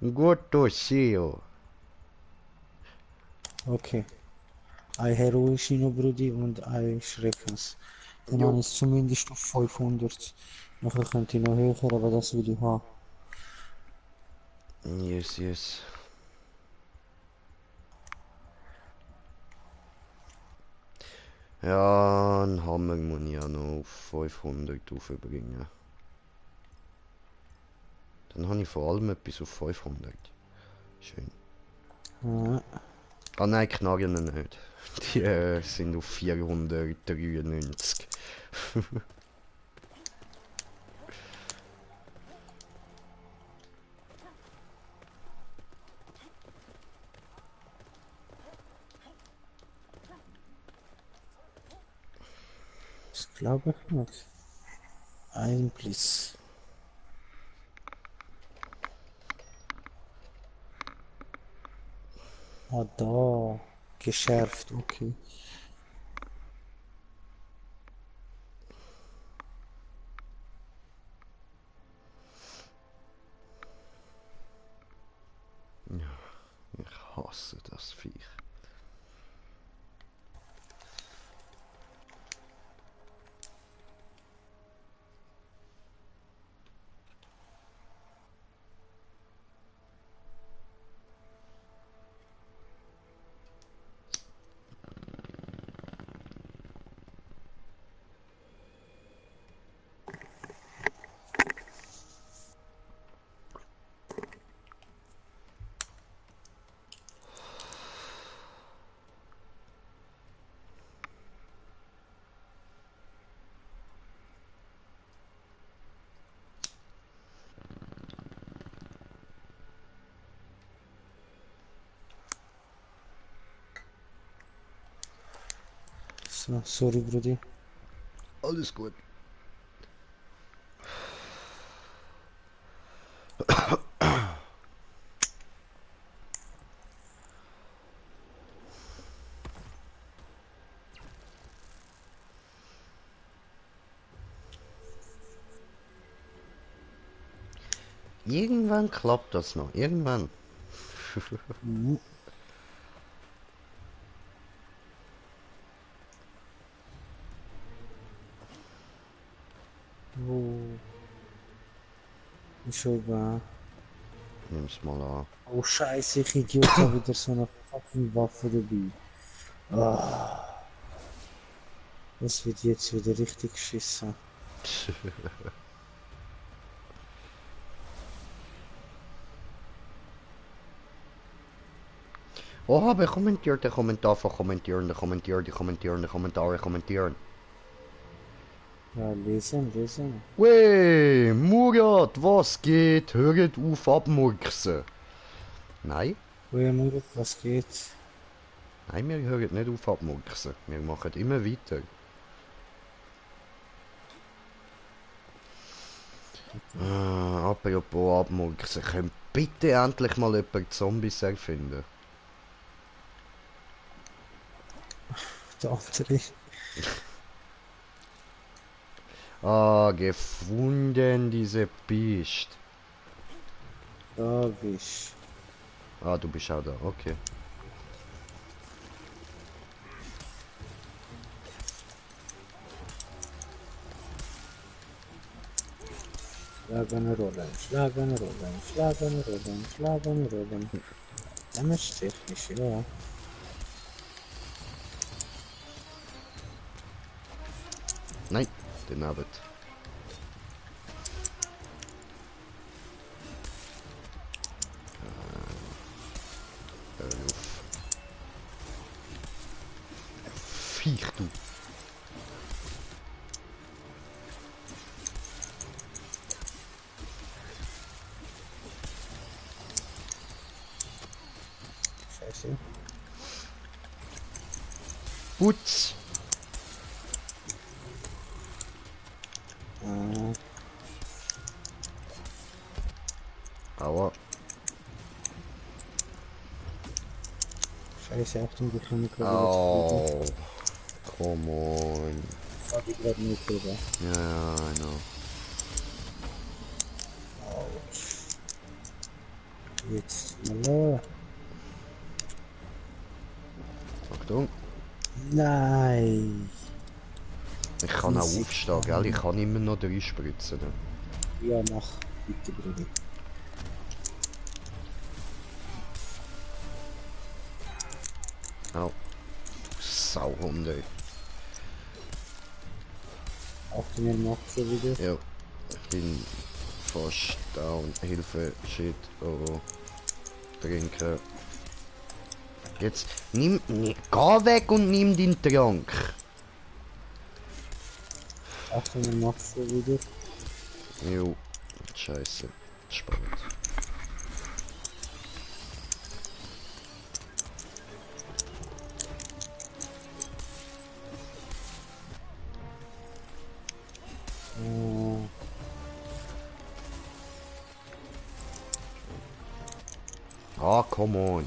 you. Gut durchsehen. Okay. Ein Heroischino, Brudi, und ein Schreckens. Dann Jo. habe ich es zumindest auf 500. Nachher könnte ich noch höher, aber das will ich haben. Yes, yes. Ja, einen Hammer muss ich ja noch auf 500 aufbringen. Dann habe ich vor allem etwas auf 500. Schön. Ja. Ah nein, Knarren nicht. Die sind auf 493. Das glaube ich nicht. Ein Blitz. Ah, da. Geschärft, okay. Ich hasse das Viech. So, sorry, Brudi. Alles gut. Irgendwann klappt das noch. Irgendwann. Mhm. Oh. Ist schon wahr. Nimm's mal an. Oh Scheiße, ich Idiot, habe wieder so eine fucking Waffe dabei. Ah, das wird jetzt wieder richtig geschissen. Oh, wer kommentiert den Kommentar von kommentieren, kommentieren. Ja, lesen, lesen. Wey, Murat, was geht? Hört auf abmurksen. Nein, Woher Murat, was geht? nein, wir hören nicht auf abmurksen. Wir machen immer weiter. Apropos abmurksen, könnt bitte endlich mal jemand Zombies erfinden? Der andere. Ah, gefunden, diese Biest. Da bist Ah, du bist auch da, okay. Schlagen, rollen, schlagen, rollen, schlagen, rollen, schlagen, rollen. Damage-technisch, ja. Nein, den Abend. Auf. Viech, du. Scheiße. Putz. Aua. Scheiße, Achtung, wir können gerade Au. Come on. Hab ich gerade nicht drüber. Ja, I know. Jetzt, hallo. Achtung. Nein. Ich kann auch Easy. aufstehen, gell? Ich kann immer noch reinspritzen. Ja, mach. Bitte, Bruder. Au. Du Sauhund, ey. Achtung, er macht schon wieder. Ja. Ich bin fast down. Hilfe. Shit. Oh. Trinken. Jetzt nimm. Geh weg und nimm den Trank. Achtung, er macht schon wieder. Jo. Scheiße. Spannend. Ah, come on.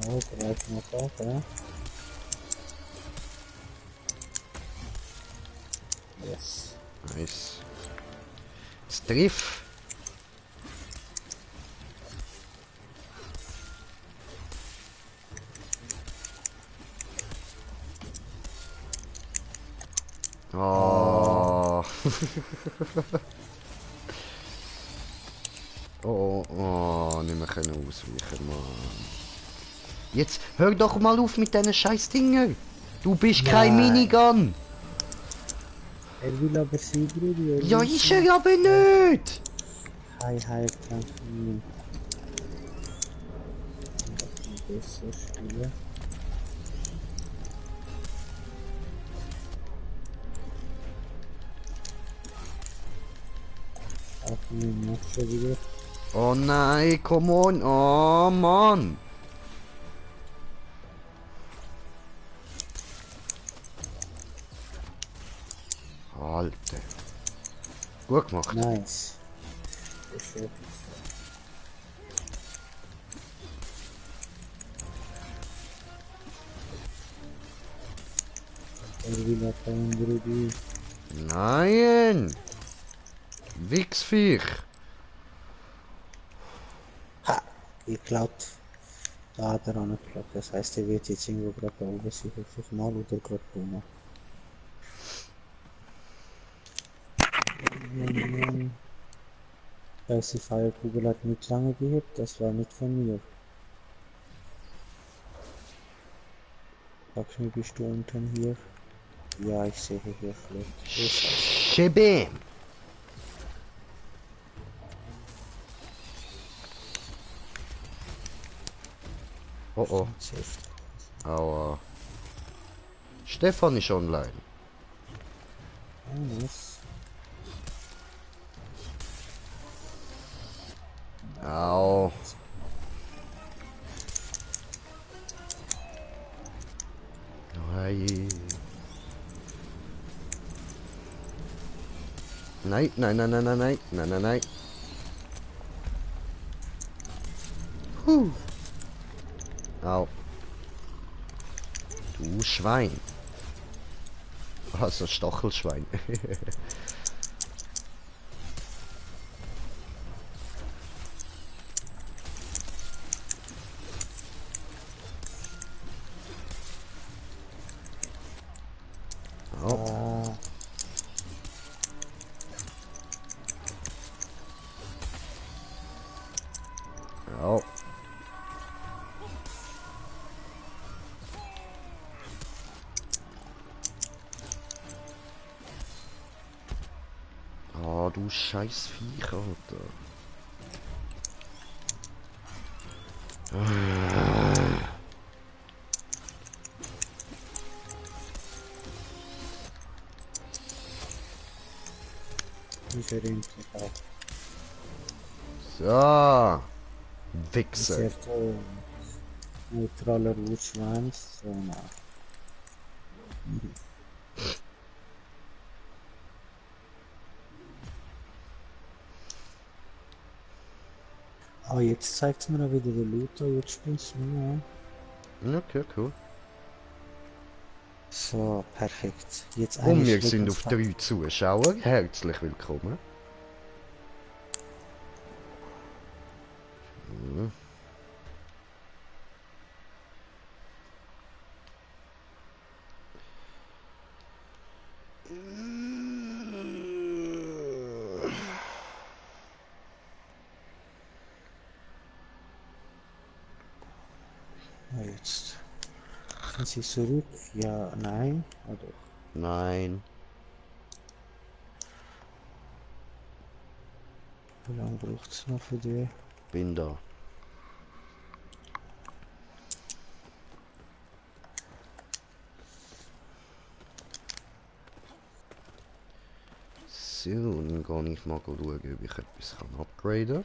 Oh, gleich noch auf, ja. Yes. Nice. Striff. Oh. Oh, oh, nicht mehr können ausweichen, Mann. Jetzt hör doch mal auf mit diesen scheiß Dingen. Du bist kein Nein. Minigun. Er will aber sie, Bruder. Ja, ist er aber nicht. Hi, hi, danke mir. Besser spielen. Achtung, er macht schon wieder. Oh nein, come on. Oh Mann. Alter. Gut gemacht. Nice. Sehr Er will abhauen, Bruder. Nein. Wichsviech. Ha! Geklaut. Da hat er angeklappt. Das heißt, er wird jetzt irgendwo gerade da oben sich hoffe ich mal oder gerade rum. Die Feuerkugel hat nicht lange gehebt, das war nicht von mir. Sagst du mir, bist du unten hier? Ja, ich sehe hier vielleicht. Schebe. Oh oh. Aua. Stefan ist online. Nice. Au. Hey. Nein, nein, nein, nein, nein, nein, nein, nein, nein. Au. Schwein. Also Stachelschwein. Oh. Ja. Ah, du scheiß Viech, Alter. Differente auch. So. Wichser. Certo neutraler Urschwanz, so na. Ah, jetzt zeigt es mir auch wieder den Loot an, jetzt spielst du mir an. Okay, cool. So, perfekt. Jetzt Und wir eigentlich sind wirklich auf 3 Zuschauer. Herzlich willkommen. Hm. Ah, jetzt. Sind sie zurück? Ja, nein. Ah, doch. Nein. Wie lange braucht es noch für die? Bin da. So, dann gehe ich mal schauen, ob ich etwas upgraden kann.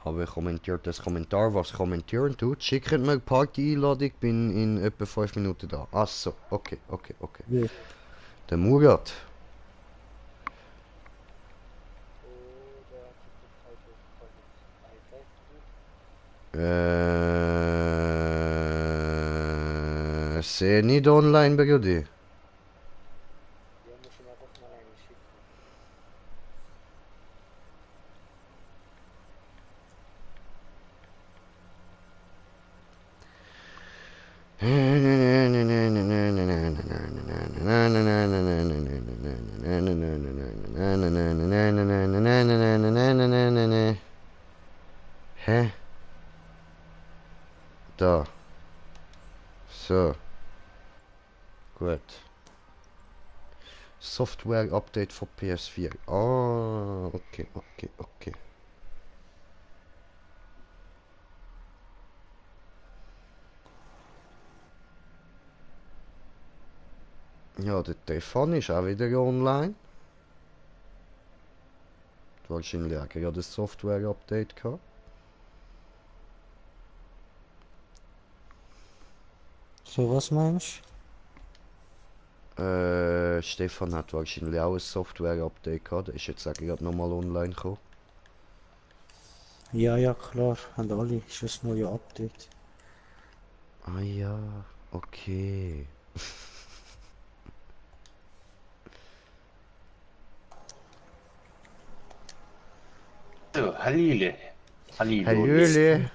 Habe kommentiert das Kommentar, was kommentieren tut. Schickt mir eine Party-Einladung, bin in etwa 5 Minuten da. Ach so, okay. Wie? Der Murat. Sehe nicht online bei dir. Hä? Da. So. Gut. Software Update für PS4. Ah, okay. Ja, der Stefan ist auch wieder online. Wahrscheinlich auch gerade das Software Update gehabt. So, was meinst Stefan hat wahrscheinlich auch ein Software-Update gehabt. Der ist jetzt auch gerade nochmal online gekommen. du? Ja, klar. Haben alle. Ist das neue Update. Ah ja, okay. So, Hallöle. Hallöle.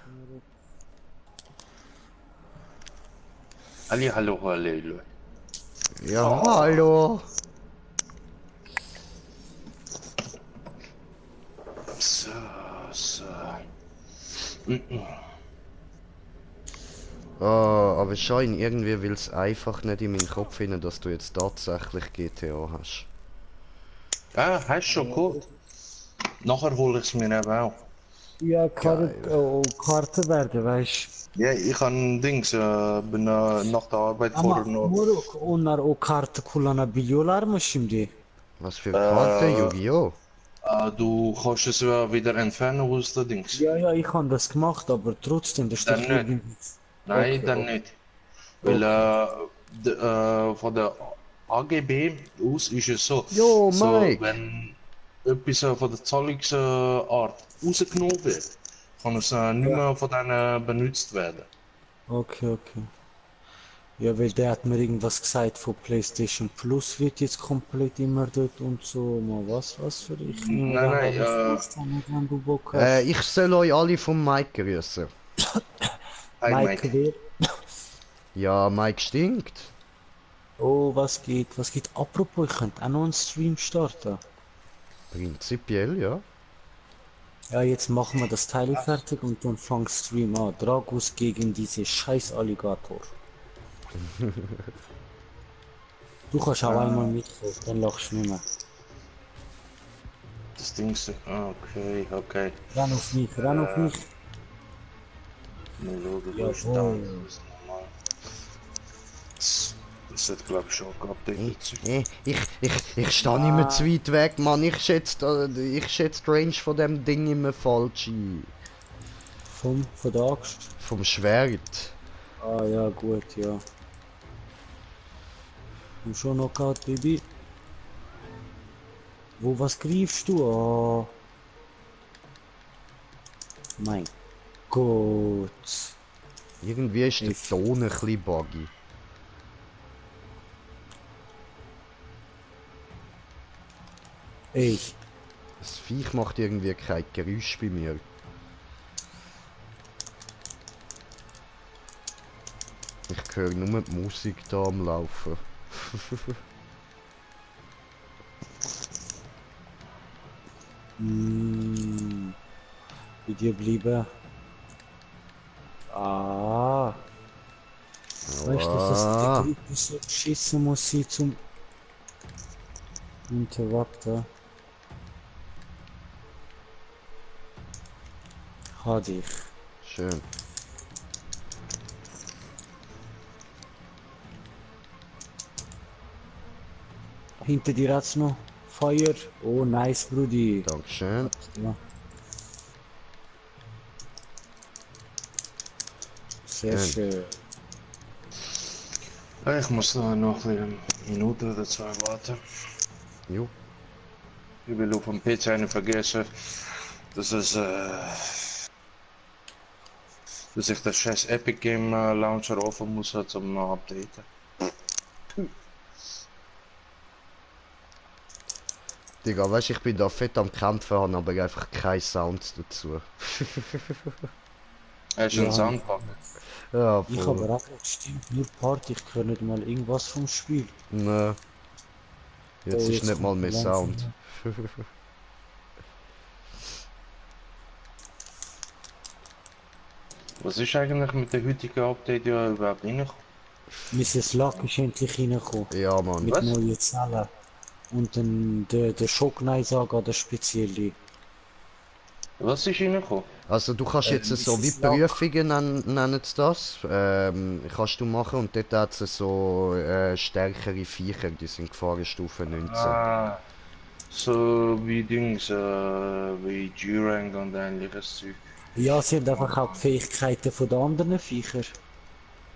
Hallo, Hallöle. Ja, hallo. So. Aber Schein, irgendwie will es einfach nicht in meinen Kopf hinein, dass du jetzt tatsächlich GTA hast. Ah, hast du schon geholt? Nachher hole ich es mir eben auch. Ja, Geil. Karte werden, weißt Ja, ich habe Dings, bin nach der Arbeit du. Ama vorher noch. moruk onlar o kartı kullanabiliyorlar mı şimdi? Was für Karte? Yu-Gi-Oh! Du kannst es ja wieder entfernen aus der Dings. Ja, ich habe das gemacht, aber trotzdem, das ist doch Dann nicht. irgendwie... Nein, Okay, dann okay. nicht. Weil von der AGB aus ist es so, Jo, so Mike. wenn etwas von der Zahlungsart rausgenommen wird, kann es nicht mehr von denen benutzt werden. Okay. Ja, weil der hat mir irgendwas gesagt von PlayStation Plus wird jetzt komplett immer dort und so. Mal was für ich nehme Nein, dann nein, alles fest, wenn du Bock hast. Ich soll euch alle vom Mike grüßen. hi Mike, Mike. wer? Ja, Mike stinkt. Oh, was geht? Was geht? Apropos, ich könnte auch noch einen Stream starten. Prinzipiell, ja. Ja, jetzt machen wir das Teil fertig und dann fang Stream an. Dragus gegen diese scheiß Alligator. Du kannst auch einmal mitkommen, dann lachst du nicht mehr. Das Ding ist... Okay, okay. Renn auf mich, renn auf mich. Mal schauen, wo Jawohl. ist da? Das ist normal. Das hat glaube ich schon geupdatet. Ich stehe nicht mehr zu weit weg, Mann. Ich schätze die Range von dem Ding immer falsch ein. Von der Axt. Vom Schwert. Ah ja, gut, ja. Und schon Knockout, Baby. Was greifst du? Oh. Mein Gott. Irgendwie ist der Ton ein bisschen buggy. Ey, Das Viech macht irgendwie kein Geräusch bei mir. Ich höre nur die Musik da am Laufen. bei dir bleiben. Ah. Weißt du, dass Ah. die Gruppe so beschissen muss sein zum Interrupten? Hat ich. Schön. Hinter dir hat's noch Feuer. Oh, nice, Brudi. Dankeschön. Ja. Sehr schön. Ich muss da noch eine Minute oder zwei warten. Jo. Ich will auf dem PC nicht vergessen, dass ich das scheiß Epic Game Launcher offen muss zum updaten. Digga, weißt du, ich bin da fett am Kämpfen, habe aber einfach keine Sounds dazu. Hast du einen Soundpack? Ja, Ich voll. aber auch stimmt nur Party, ich höre nicht mal irgendwas vom Spiel. Ne. Jetzt Oh, ist jetzt nicht mal kommt mehr langsam, Sound. Was ist eigentlich mit der heutigen Update ja überhaupt reingekommen? Mrs. Luck ist endlich reingekommen. Ja, Mann. Mit Was? neuen Zellen. Und dann der Schockneisaga, der spezielle. Was ist reingekommen? Also du kannst jetzt so wie Mrs. Luck. Prüfungen nennen sie das. Kannst du machen und dort hat es so stärkere Viecher, die sind Gefahrenstufe 19. Ah, so wie Dings, wie G-Rank und ähnliches Zeug. Ja, sie haben einfach auch die Fähigkeiten von den anderen Viechern.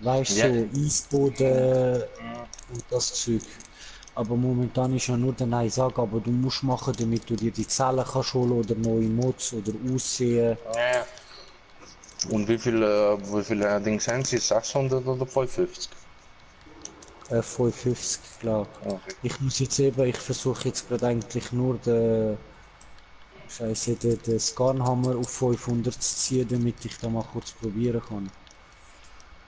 Weißt du, Ja. so Eisboden und das Zeug. Aber momentan ist ja nur der Neisaga, aber du musst machen, damit du dir die Zellen kannst holen oder neue Mods oder aussehen. Ja. Und wie viele Dings haben sie? 600 oder 550? 55, glaube ich. Okay. Ich muss jetzt eben, ich versuche jetzt gerade eigentlich nur den den Skarnhammer auf 500 zu ziehen, damit ich da mal kurz probieren kann.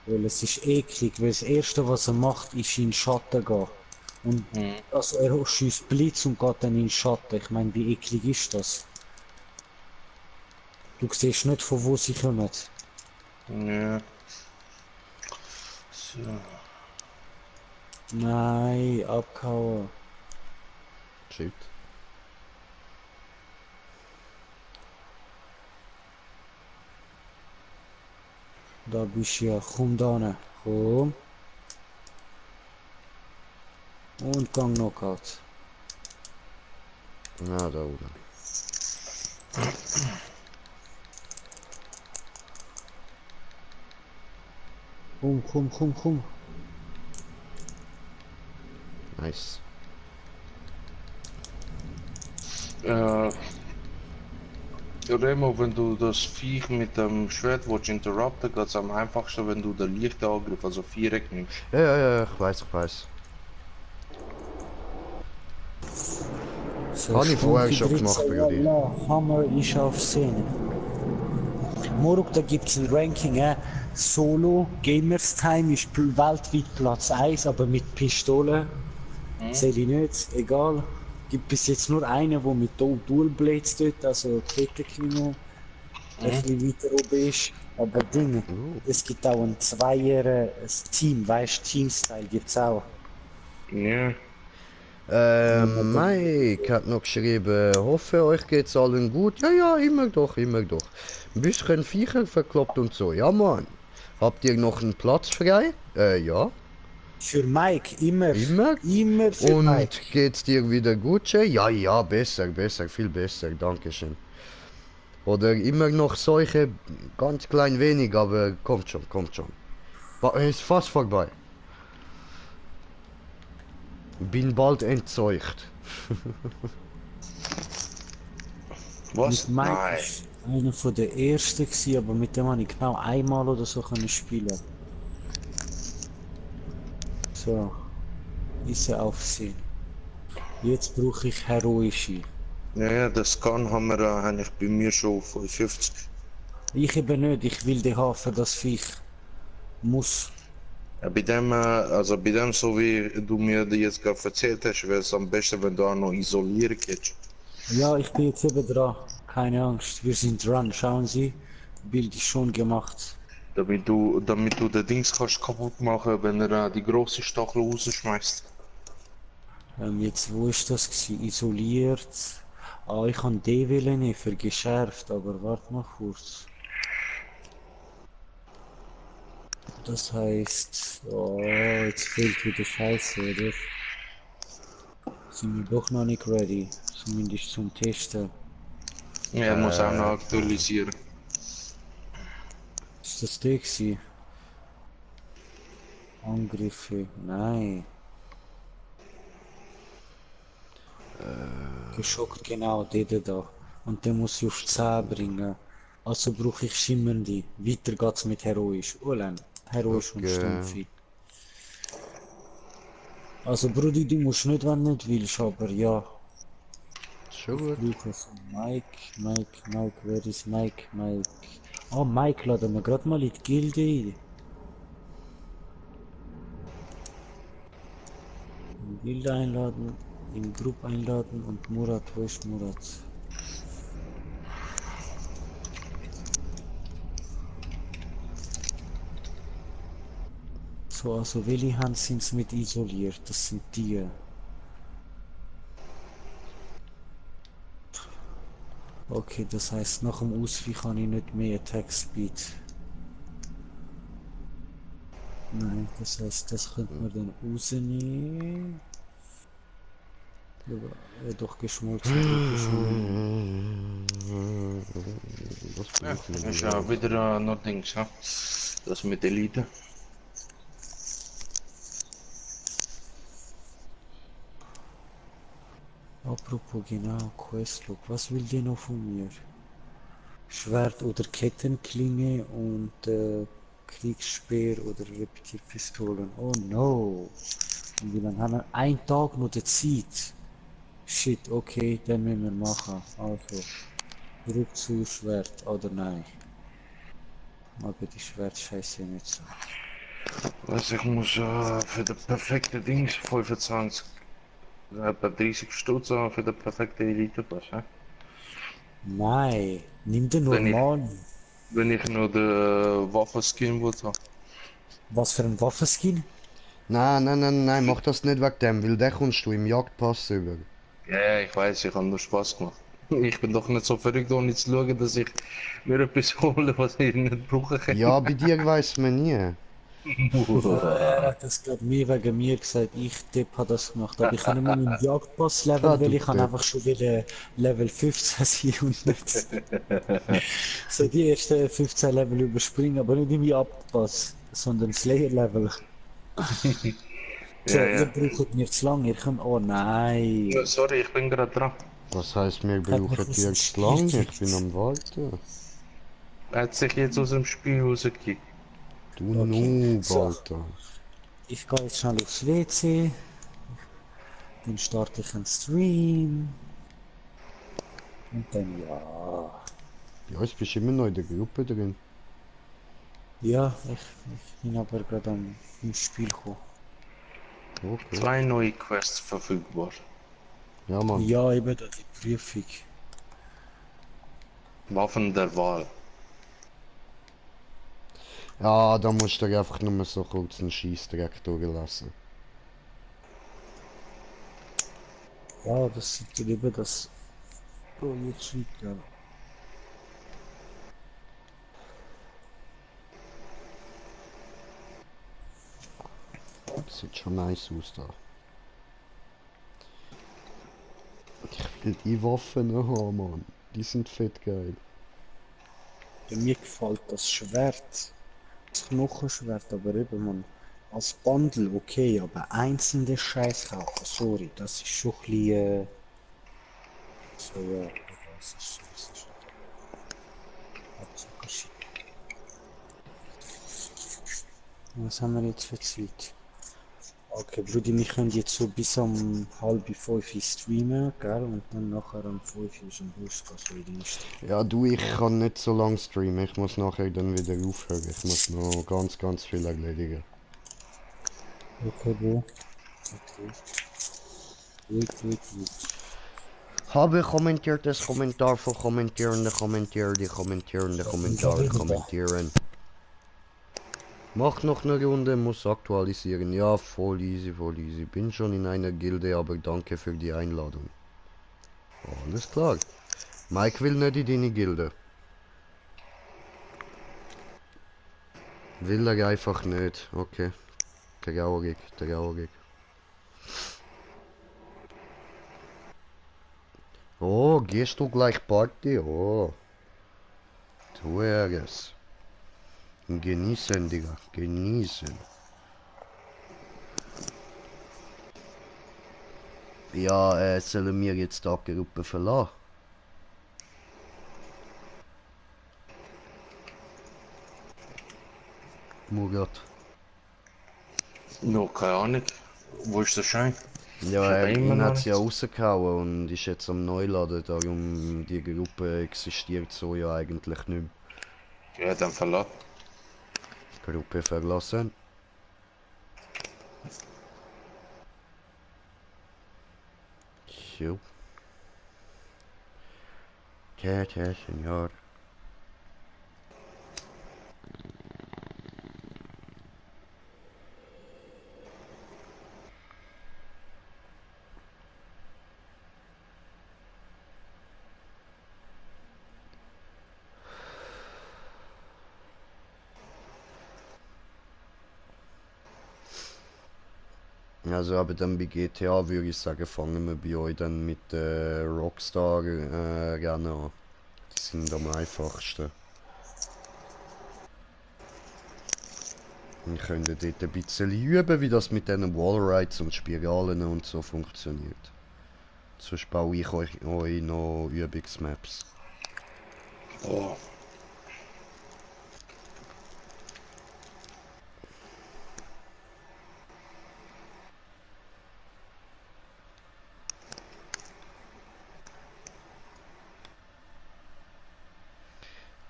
Weil es ist eklig, weil das erste was er macht ist in den Schatten gehen. Und also er schießt Blitz und geht dann in den Schatten. Ich meine, wie eklig ist das? Du siehst nicht von wo sie kommen. Ja. So. Nein, abgehauen. Shit. Da bist du ja, komm da hin. Komm. Und Gang Knockout. Ja, da oben. Komm. Nice. Remo, wenn du das Viech mit dem Schwert willst interrupten, geht es am einfachsten, wenn du den leichten Angriff, also Viereck nimmst. Ja, ich weiß, ich weiß. So, Habe ich vorher schon Stunde gemacht, 13, Brudi. ja, Hammer ist auf Szene. Morgen, da gibt es ein Ranking, Solo Gamers Time ist weltweit Platz 1, aber mit Pistolen zähle ich nicht, egal. Gibt bis jetzt nur einen, der mit Dual Blades dort, also Kettenklinge, ein bisschen weiter oben ist. Aber Dinge, es gibt auch ein Zweier Team, weißt du, Team-Style gibt es auch. Ja. Mike hat noch geschrieben, hoffe euch geht's allen gut. Ja, immer doch. Ein bisschen Viecher verkloppt und so. Ja, Mann. Habt ihr noch einen Platz frei? Ja. Für Mike, immer. Immer? Immer für Und Mike. geht's dir wieder gut, Jay? Ja, besser, viel besser, dankeschön. Oder immer noch solche, ganz klein wenig, aber kommt schon. Ist fast vorbei. Bin bald entzeugt. Was? Mit Mike Nein. ist einer von der ersten gewesen, aber mit dem habe ich genau einmal oder so können spielen. So, ist er aufsehen. Jetzt brauche ich heroische. Ja, das kann haben wir eigentlich bei mir schon auf 50. Ich eben nicht, ich will den haben für das Viech. Muss. Ja, bei dem, so wie du mir das jetzt gerade erzählt hast, wäre es am besten, wenn du auch noch isolieren kannst. Ja, ich bin jetzt eben dran. Keine Angst, wir sind dran. Schauen Sie, Bild ist schon gemacht. Damit du den Dings kannst kaputt machen, wenn er die grosse Stachel rausschmeißt. Jetzt, wo ist das gewesen? Isoliert. Ah, ich kann den wählen für geschärft, aber warte mal kurz. Das heißt, oh, jetzt fehlt wieder Scheiße, oder? Sind wir doch noch nicht ready, zumindest zum Testen. Ja, er muss auch noch aktualisieren. Ist das der gewesen? Angriffe, nein. Geschockt, genau, der da. Und den muss ich auf 10 bringen. Also brauche ich schimmernde. Weiter geht's mit heroisch. Ulan, heroisch und Okay. stumpfe. Also Brudi, du musst nicht, wenn du nicht willst, aber ja. Schon gut. Ich brauche so Mike, wer ist Mike? Oh, Mike, laden wir gerade mal in die Gilde ein. In die Gilde einladen, in die Gruppe einladen und Murat, wo ist Murat? So, also welche Hand sind mit isoliert? Das sind die. Okay, das heißt, nach dem Ausweichen kann ich nicht mehr Attack Speed. Nein, das heißt, das könnte man dann rausnehmen. Ja, doch geschmolzen. Was Ja, brauchen wir ist denn? ja wieder noch Dings, ja. Das mit Elite. Apropos genau, Questlog, was will die noch von mir? Schwert oder Kettenklinge und Kriegsspeer oder Repetierpistolen. Oh no! Und wie lange haben wir? Ein Tag noch die Zeit. Shit, okay, dann müssen wir machen. Also, zurück zu Schwert, oder nein? Mag die Schwertscheiße nicht so. Also ich muss für das perfekte Dings 25, etwa 30 Stutz haben für den perfekten Elite-Pass. Nein, nimm den Wenn ich- normalen. Wenn ich nur den Waffenskin wollte. Was für ein Waffenskin? Nein, mach das nicht wegen dem, weil der kommst du im Jagdpass über. Ja, ich weiß, ich habe nur Spaß gemacht. Ich bin doch nicht so verrückt, ohne zu schauen, dass ich mir etwas hole, was ich nicht brauchen kann. Ja, bei dir weiß man nie. Er hat das gerade mir wegen mir gesagt, ich Depp hat das gemacht, aber ich kann nicht mal im Jagdpass leveln, Ah, weil du ich kann Depp. einfach schon wieder Level 15 sein und nicht so die ersten 15 Level überspringen, aber nicht im Jagdpass, sondern Slayer Level. Ja, Ihr ja. braucht mir zu lange, ihr könnt... Oh nein. Sorry, ich bin gerade dran. Was heißt, wir Hat mich brauchen aus dem dir zu Spiel lang? Ich bin gekickt. am Warten. Er hat sich jetzt aus dem Spiel rausgekickt. Du Okay, Noob, so. Alter. Ich gehe jetzt schnell aufs WC. Dann starte ich einen Stream. Und dann ja. Ja, jetzt bist du immer noch in der Gruppe drin. Ja, ich bin aber gerade im Spiel gekommen. Okay. 2 neue Quests verfügbar. Ja, Mann. Ja, eben da die Prüfung. Waffen der Wahl. Ja, da musst du dir einfach nur so kurz einen Scheissdreck durchlassen. Ja, das sieht eben das. Oh, jetzt schreibt er. Sieht schon nice aus da. Ich will die Waffen noch haben, Mann. Die sind fett geil. Ja, mir gefällt das Schwert. Das Knochenschwert, aber eben, man. Als Bundle okay, aber einzelne Scheiß kaufen, sorry, das ist schon ein bisschen. So, ja, das ist Hauptsache Shit. Was haben wir jetzt für Zeit? Okay, Brudi, wir können jetzt so bis um halb 5 streamen, gell? Und dann nachher um 5 ist am Bus so in die Liste. Ja, du, ich kann nicht so lang streamen. Ich muss nachher dann wieder aufhören. Ich muss noch ganz viel erledigen. Okay, Bro. Okay. Gut. Habe kommentiertes Kommentar für Kommentierende kommentieren, die kommentierende Kommentare kommentieren. Mach noch eine Runde, muss aktualisieren. Ja, voll easy, voll easy. Bin schon in einer Gilde, aber danke für die Einladung. Alles klar. Mike will nicht in deine Gilde. Will er einfach nicht. Okay. Traurig. Oh, gehst du gleich Party? Oh. Tu es. Genießen, Digga. Genießen. Ja, sollen wir jetzt die Gruppe verlassen? Murat. No, keine Ahnung. Wo ist der Schein? Ja, Ist er immer ihn noch hat sie ja nicht? rausgehauen und ist jetzt am Neuladen, darum die Gruppe existiert so ja eigentlich nicht mehr. Ja, dann verlass. Gruppe verlassen. Jo. Tja, Senor. Also aber dann bei GTA würde ich sagen, fangen wir bei euch dann mit Rockstar Rennen an. Die sind am einfachsten. Wir können dort ein bisschen üben, wie das mit diesen Wallrides und Spiralen und so funktioniert. Sonst baue ich euch noch Übungsmaps. Oh.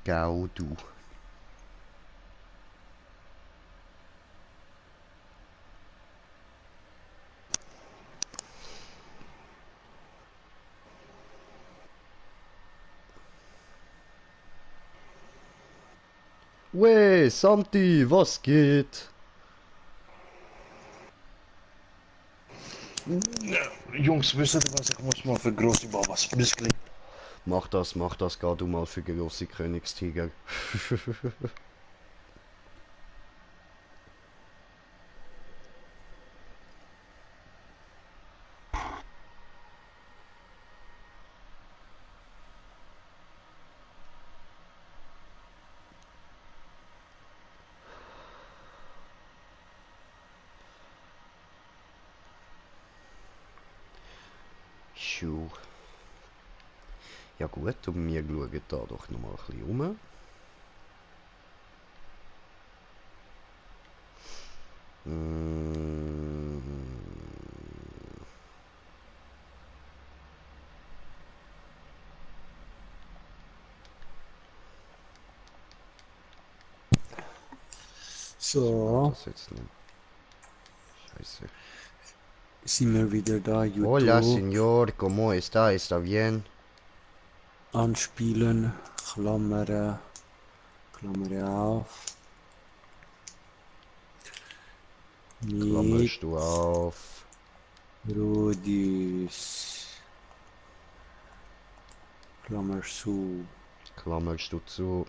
Gau du. Wey, Santi, was geht? Jungs, wisst ihr was? Ich muss mal für große Babas. Bis gleich. Mach das, geh du mal für große Königstiger. Tschu. Ja gut, und wir schauen da doch noch mal ein bisschen rum. Mm. So, Das jetzt nicht. Scheiße. sind wir wieder da, Hola, YouTube. señor, ¿cómo está? ¿Está bien? Anspielen, Klammern, Klammern auf. Mit Klammerst du auf? Rudis. Klammer zu. Klammerst du zu?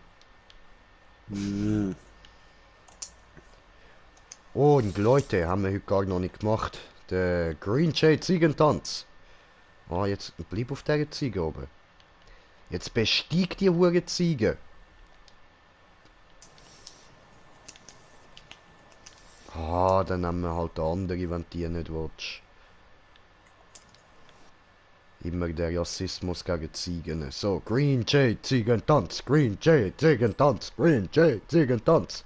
Hm. Und Leute, haben wir heute gar noch nicht gemacht. Der Green Jade Ziegentanz. Ah, jetzt bleib auf der Ziege oben. Jetzt bestieg die hure Ziege. Ah, dann nehmen wir halt den anderen, wenn du die nicht willst. Immer der Rassismus gegen Ziegen. So, Green Jade Ziegentanz, Green Jade Ziegentanz, Green Jade Ziegentanz.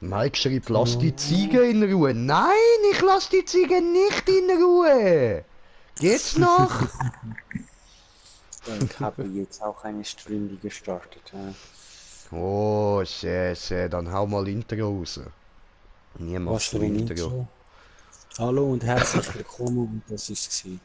Mike schreibt, lass die Ziege in Ruhe. Nein, ich lass die Ziege nicht in Ruhe. Geht's noch? Ich habe jetzt auch eine Stream gestartet. Oh, sehr, dann hau mal Intro raus. Niemand Was für ein Intro. Hallo und herzlich willkommen, und das ist sie.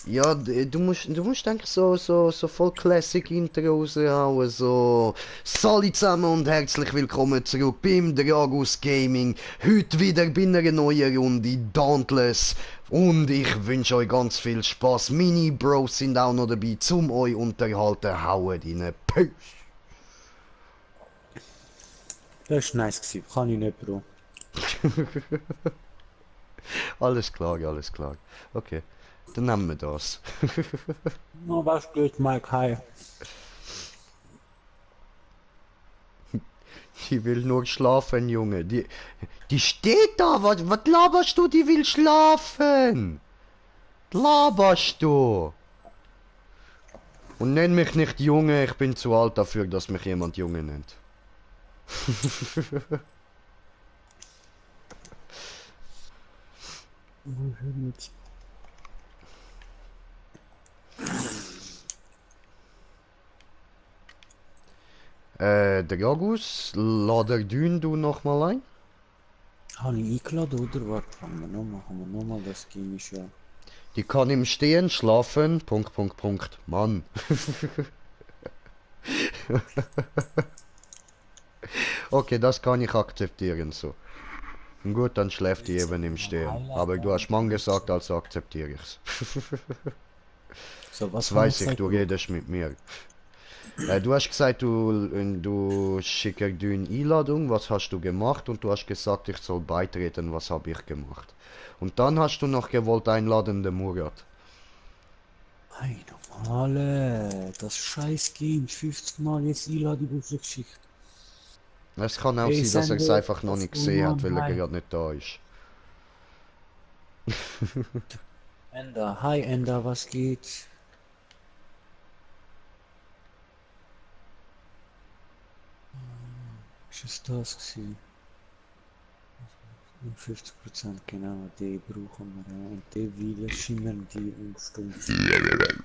Ja, du musst eigentlich so voll Classic Intro raushauen, so Salut zusammen und herzlich willkommen zurück beim Dragus Gaming. Heute wieder bei einer neuen Runde Dauntless und ich wünsche euch ganz viel Spaß. Meine Bros sind auch noch dabei, zum euch unterhalten. Hauen rein. Peace. Das war nice gewesen, kann ich nicht, Bro. Alles klar. Okay, dann nehmen wir das. Na, was geht, Mike? Hi. Die will nur schlafen, Junge. Die steht da. Was laberst du? Die will schlafen. Laberst du? Und nenn mich nicht Junge. Ich bin zu alt dafür, dass mich jemand Junge nennt. Dragus, lader du nochmal ein? Habe ich eingeladen, oder? Warte, machen wir nochmal, das ging nicht, ja. Die kann im Stehen schlafen. Mann. Okay, das kann ich akzeptieren so. Gut, dann schläft die eben im Stehen. Aber du hast Mann gesagt, also akzeptiere ich's. So, was Das weiß ich, du redest mit mir. Du hast gesagt, du schickst dir eine Einladung, was hast du gemacht? Und du hast gesagt, ich soll beitreten, was habe ich gemacht? Und dann hast du noch gewollt einladen, den Murat. Hey, normale, das scheiß Game, 50 Mal jetzt Einladung rausgeschickt. Es kann auch sein, dass er es einfach noch nicht gesehen hat, weil er gerade nicht da ist. Ender, hi Ender, was geht? Was ist das gewesen? 50% genau, die brauchen wir und die wieder schimmern die Umstunden.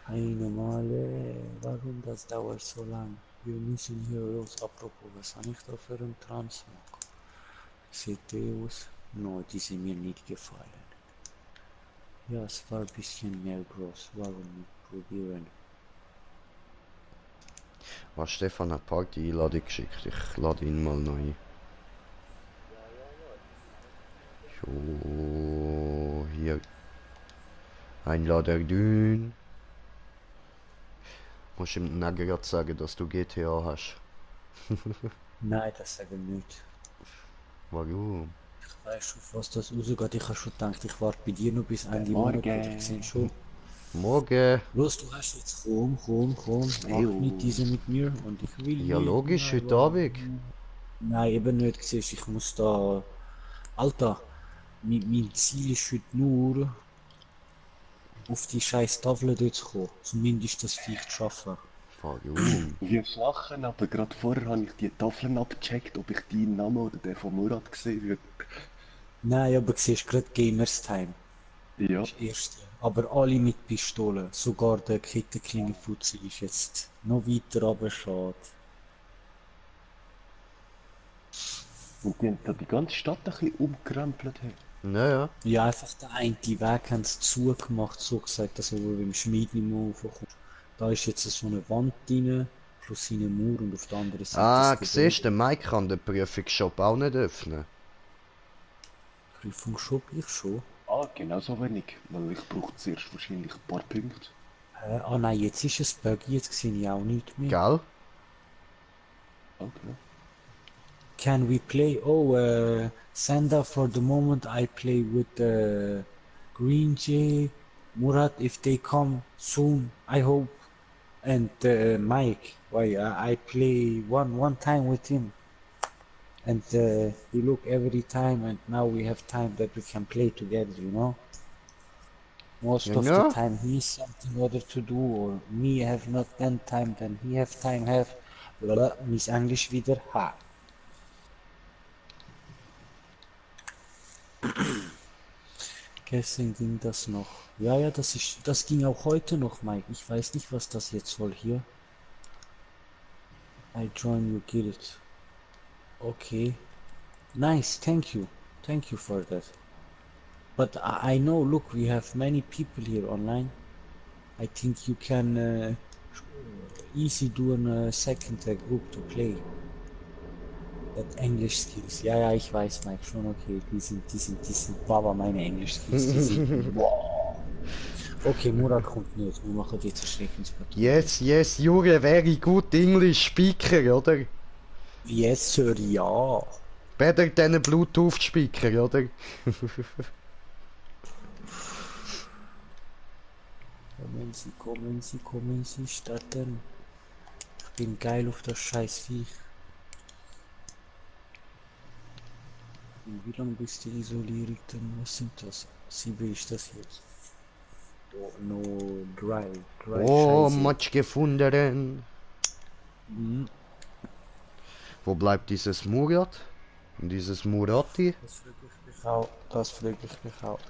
Hey normale, warum das dauert so lang? Wir müssen hier los. Apropos, was habe ich da für einen Transmog? Sieht die aus? No, die sind mir nicht gefallen. Ja, es war ein bisschen mehr groß. Warum nicht probieren? Was Stefan hat Party-Einladung geschickt. Ich lade ihn mal neu. So, hier. Einlader dünn. Musst ihm dann gerade sagen, dass du GTA hast. Nein, das sage ich nicht. Warum? Ich weiß schon, was das rausgeht. Ich habe schon gedacht, ich warte bei dir noch bis Ende Monat. Ich sehe schon. Morgen. Los, du hast jetzt komm. Mach nicht diese mit mir und ich will Ja, nicht. logisch, Nein, heute Abend. Nein, eben nicht. Siehst, ich muss da... Alter, Mein Ziel ist heute nur, auf die scheiß Tafel dort zu kommen. Zumindest das Viech zu schaffen. Warum? Wir flachen, aber gerade vorher habe ich die Tafeln abgecheckt, ob ich deinen Namen oder den von Murat gesehen würde. Nein, aber siehst gerade Gamers Time. Ja, Das erste. Aber alle mit Pistolen. Sogar der Kittenklinge Fuzzi ist jetzt noch weiter runter, schade. und die haben da die ganze Stadt ein bisschen umkrempelt. Hey. Naja. Ja, einfach der eine Weg haben sie zugemacht, so gesagt, dass du beim Schmied nicht mehr raufkommst. Da ist jetzt so eine Wand drin, plus eine Mauer und auf der anderen Seite Ah, ist die siehst du, der Mike kann den Prüfungsshop auch nicht öffnen. Prüfungsshop, ich schon. Ah, genau so wenig, weil ich brauche zuerst wahrscheinlich ein paar Punkte. Ah nein, jetzt ist es Buggy, jetzt sehe ich auch nicht mehr. Gell? Okay. Can we play? Oh, Sanda, for the moment I play with Green Jay, Murat, if they come soon, I hope. And Mike, why I play one time with him. And he look every time, and now we have time that we can play together, you know. Most You of the know? time he has something other to do, or me have not then time, then he have time, have. Miss English wieder, ha. Gestern ging das noch. Ja, ja, das ging auch heute noch, Mike. Ich weiß nicht, was das jetzt soll hier. I join you, get it. Okay. Nice, thank you. Thank you for that. But I know, look, we have many people here online. I think you can easy do a second group to play. That English Skills. Ja, ja, ich weiß, Mike, schon okay. Die sind Baba, meine English Skills. Die sind, wow. Okay, Murat kommt nicht. Wir machen jetzt ein Schreckenspartie. Yes, yes, Jure, very good English speaker, oder? Yes, Sir, ja. Better than a Bluetooth speaker, oder? Kommen Sie, starten. Ich bin geil auf das scheiß Viech. Und wie lange bist du Isolierung denn? Was sind das? 7 ist das jetzt. Oh, no, dry Oh, Scheiße. Matsch gefunden. Mhm. Wo bleibt dieses Murat? Und dieses Murati? Das frage ich mich auch. Das frage ich mich auch.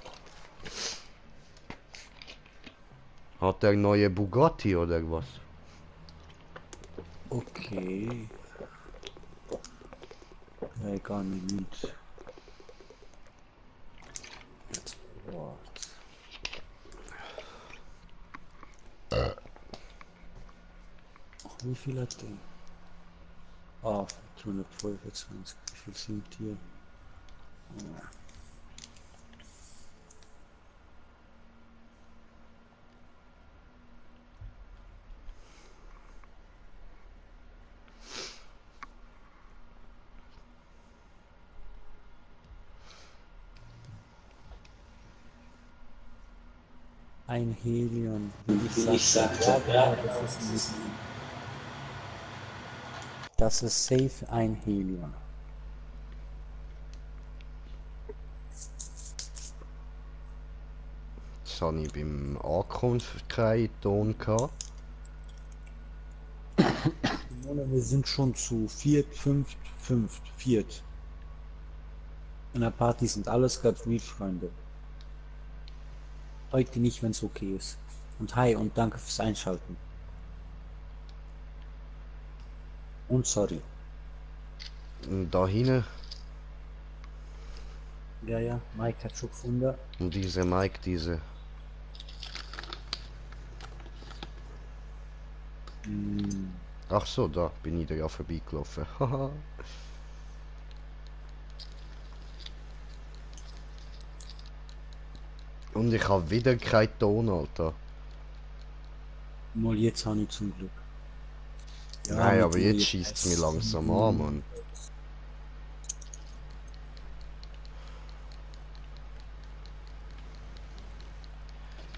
Hat er neue Bugatti oder was? Okay. Ja, gar nicht. Jetzt Wort. Wie viel hat der? Ah, 325. Wie viel sind hier? Ja. Ein Helion. Ich sagte, ja, das ist safe ein Helion. Das habe ich beim Ankunft keinen Ton gehabt. Wir sind schon zu viert. In der Party sind alles gerade Freunde. Heute nicht, wenn es okay ist. Und hi und danke fürs Einschalten. Und sorry. Und da hinten. Ja, ja, Mike hat schon gefunden. Und diese Mike, diese. Ach so, da bin ich da ja vorbeigelaufen. Haha. Und ich habe wieder keinen Ton, Alter. Mal jetzt habe ich zum Glück. Ja, Nein, mit aber neuen jetzt schießt es mir Tests. langsam an, Mann.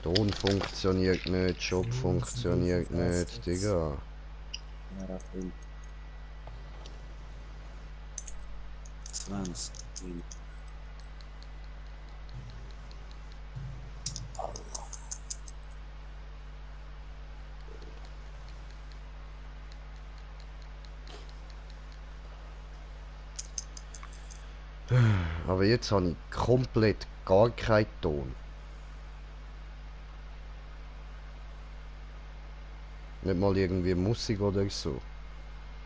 Ton funktioniert nicht, Job funktioniert nicht, Digga. Ja, Raphael. 20. Aber jetzt habe ich komplett gar keinen Ton. Nicht mal irgendwie Musik oder so.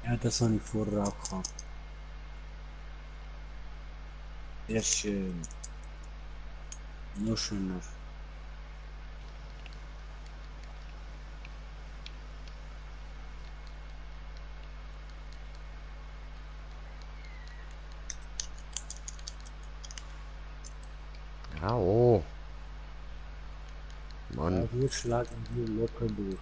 Ja, das habe ich vorher auch gehabt. Sehr schön. Noch schöner. Ah, oh. Ja, Mann. hier schlagen wir locker durch.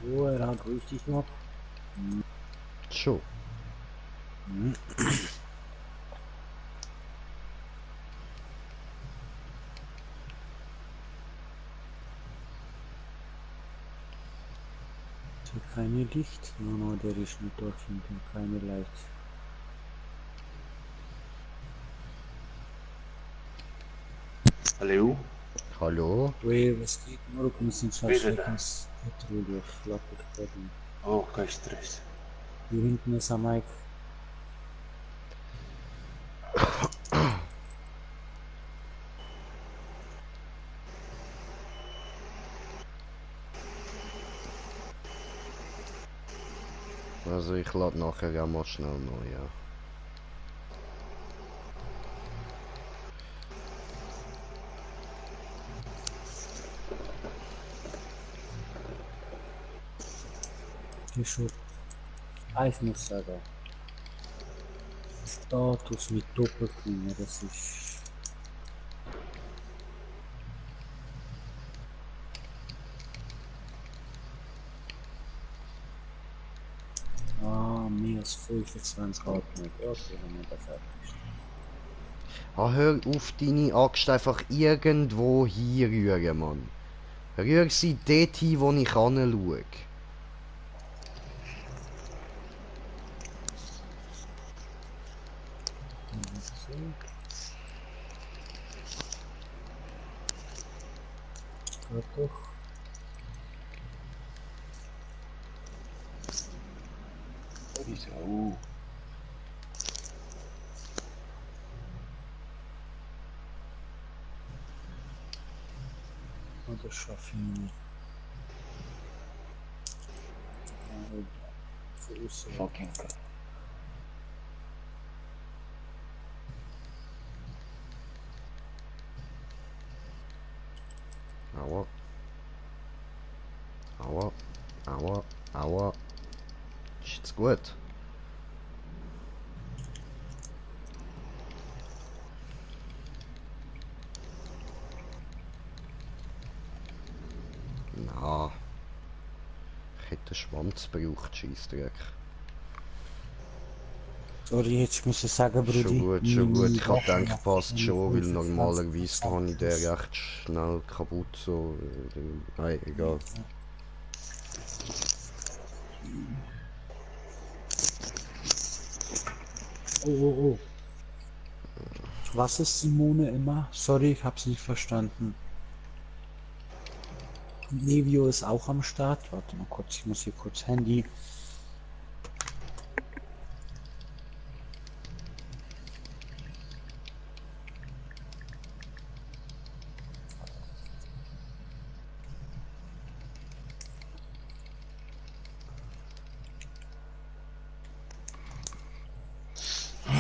So, er hat richtig noch. Schon. Ist hier keine Licht? No, der ist nicht dort hinten. Keine Light. Hallo? Hallo? Ui, was geht? Nur wir sind schon Wieder da. Schreckens Patrouille. Schlappig werden. Oh, kein Stress. Hier hinten ist am Mike. Also ich lade nachher ja mal schnell neu, ja. Hier schon. Ich muss sagen. Status mit Doppelklinge, das ist. Mehr als 25 halt nicht. Okay, dann haben wir das fertig. Ah, hör auf, deine Axt einfach irgendwo hinrühren, Mann. Rühr sie dort hin, wo ich hinschaue. So. Geht doch. Wieso? Oh, das schaffe ich nicht. Fuß. Fucking Aua. Aua. Aua. Aua. Ist jetzt gut? Na. Ich hätte einen Schwanz gebraucht, Scheissdreck. Sorry, jetzt muss ich sagen, Brudi. Schon gut, schon gut. Ich hab Waffen gedacht, passt schon, weil 25% normalerweise habe ich den plus. recht schnell kaputt, so. Nein, egal. Oh. Was ist Simone immer? Sorry, ich hab's nicht verstanden. Nevio ist auch am Start. Warte mal kurz, ich muss hier kurz Handy.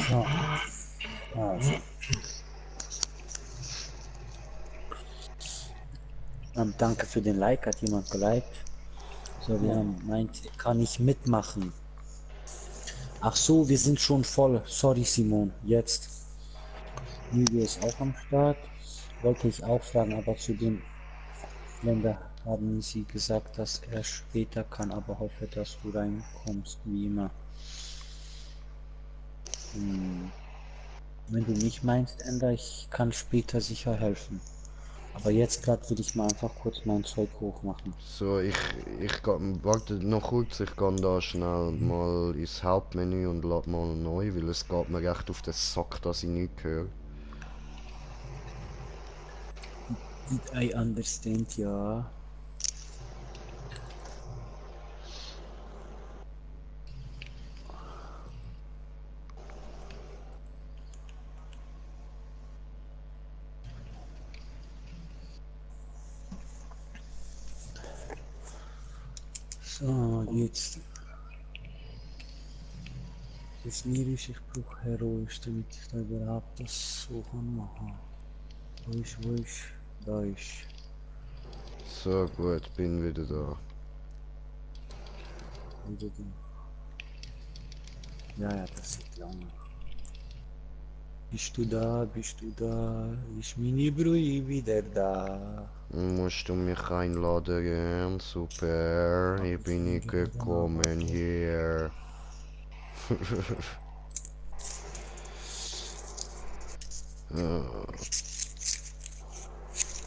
So. Also. Danke für den Like, hat jemand geliked. So, wir haben meint, kann ich mitmachen. Ach so, wir sind schon voll. Sorry, Simon. Jetzt. Video ist auch am Start. Wollte ich auch fragen, aber zu dem Länder haben sie gesagt, dass er später kann, aber hoffe, dass du reinkommst, wie immer. Wenn du nicht meinst, Ender, ich kann später sicher helfen. Aber jetzt gerade will ich mal einfach kurz mein Zeug hochmachen. So, warte noch kurz, ich gehe da schnell mal ins Hauptmenü und lade mal neu, weil es geht mir recht auf den Sack, dass ich nichts höre. Did I understand, ja. So, jetzt. Definiere ich brauche heroisch, damit ich da überhaupt das so kann machen. Wo ist, da ist. So, gut, bin wieder da. Wieder da. Ja, das ist lange. Bist du da, bist du da? Ist meine Brui wieder da? Musst du mich einladen, gern? Super, ich bin nicht gekommen hier.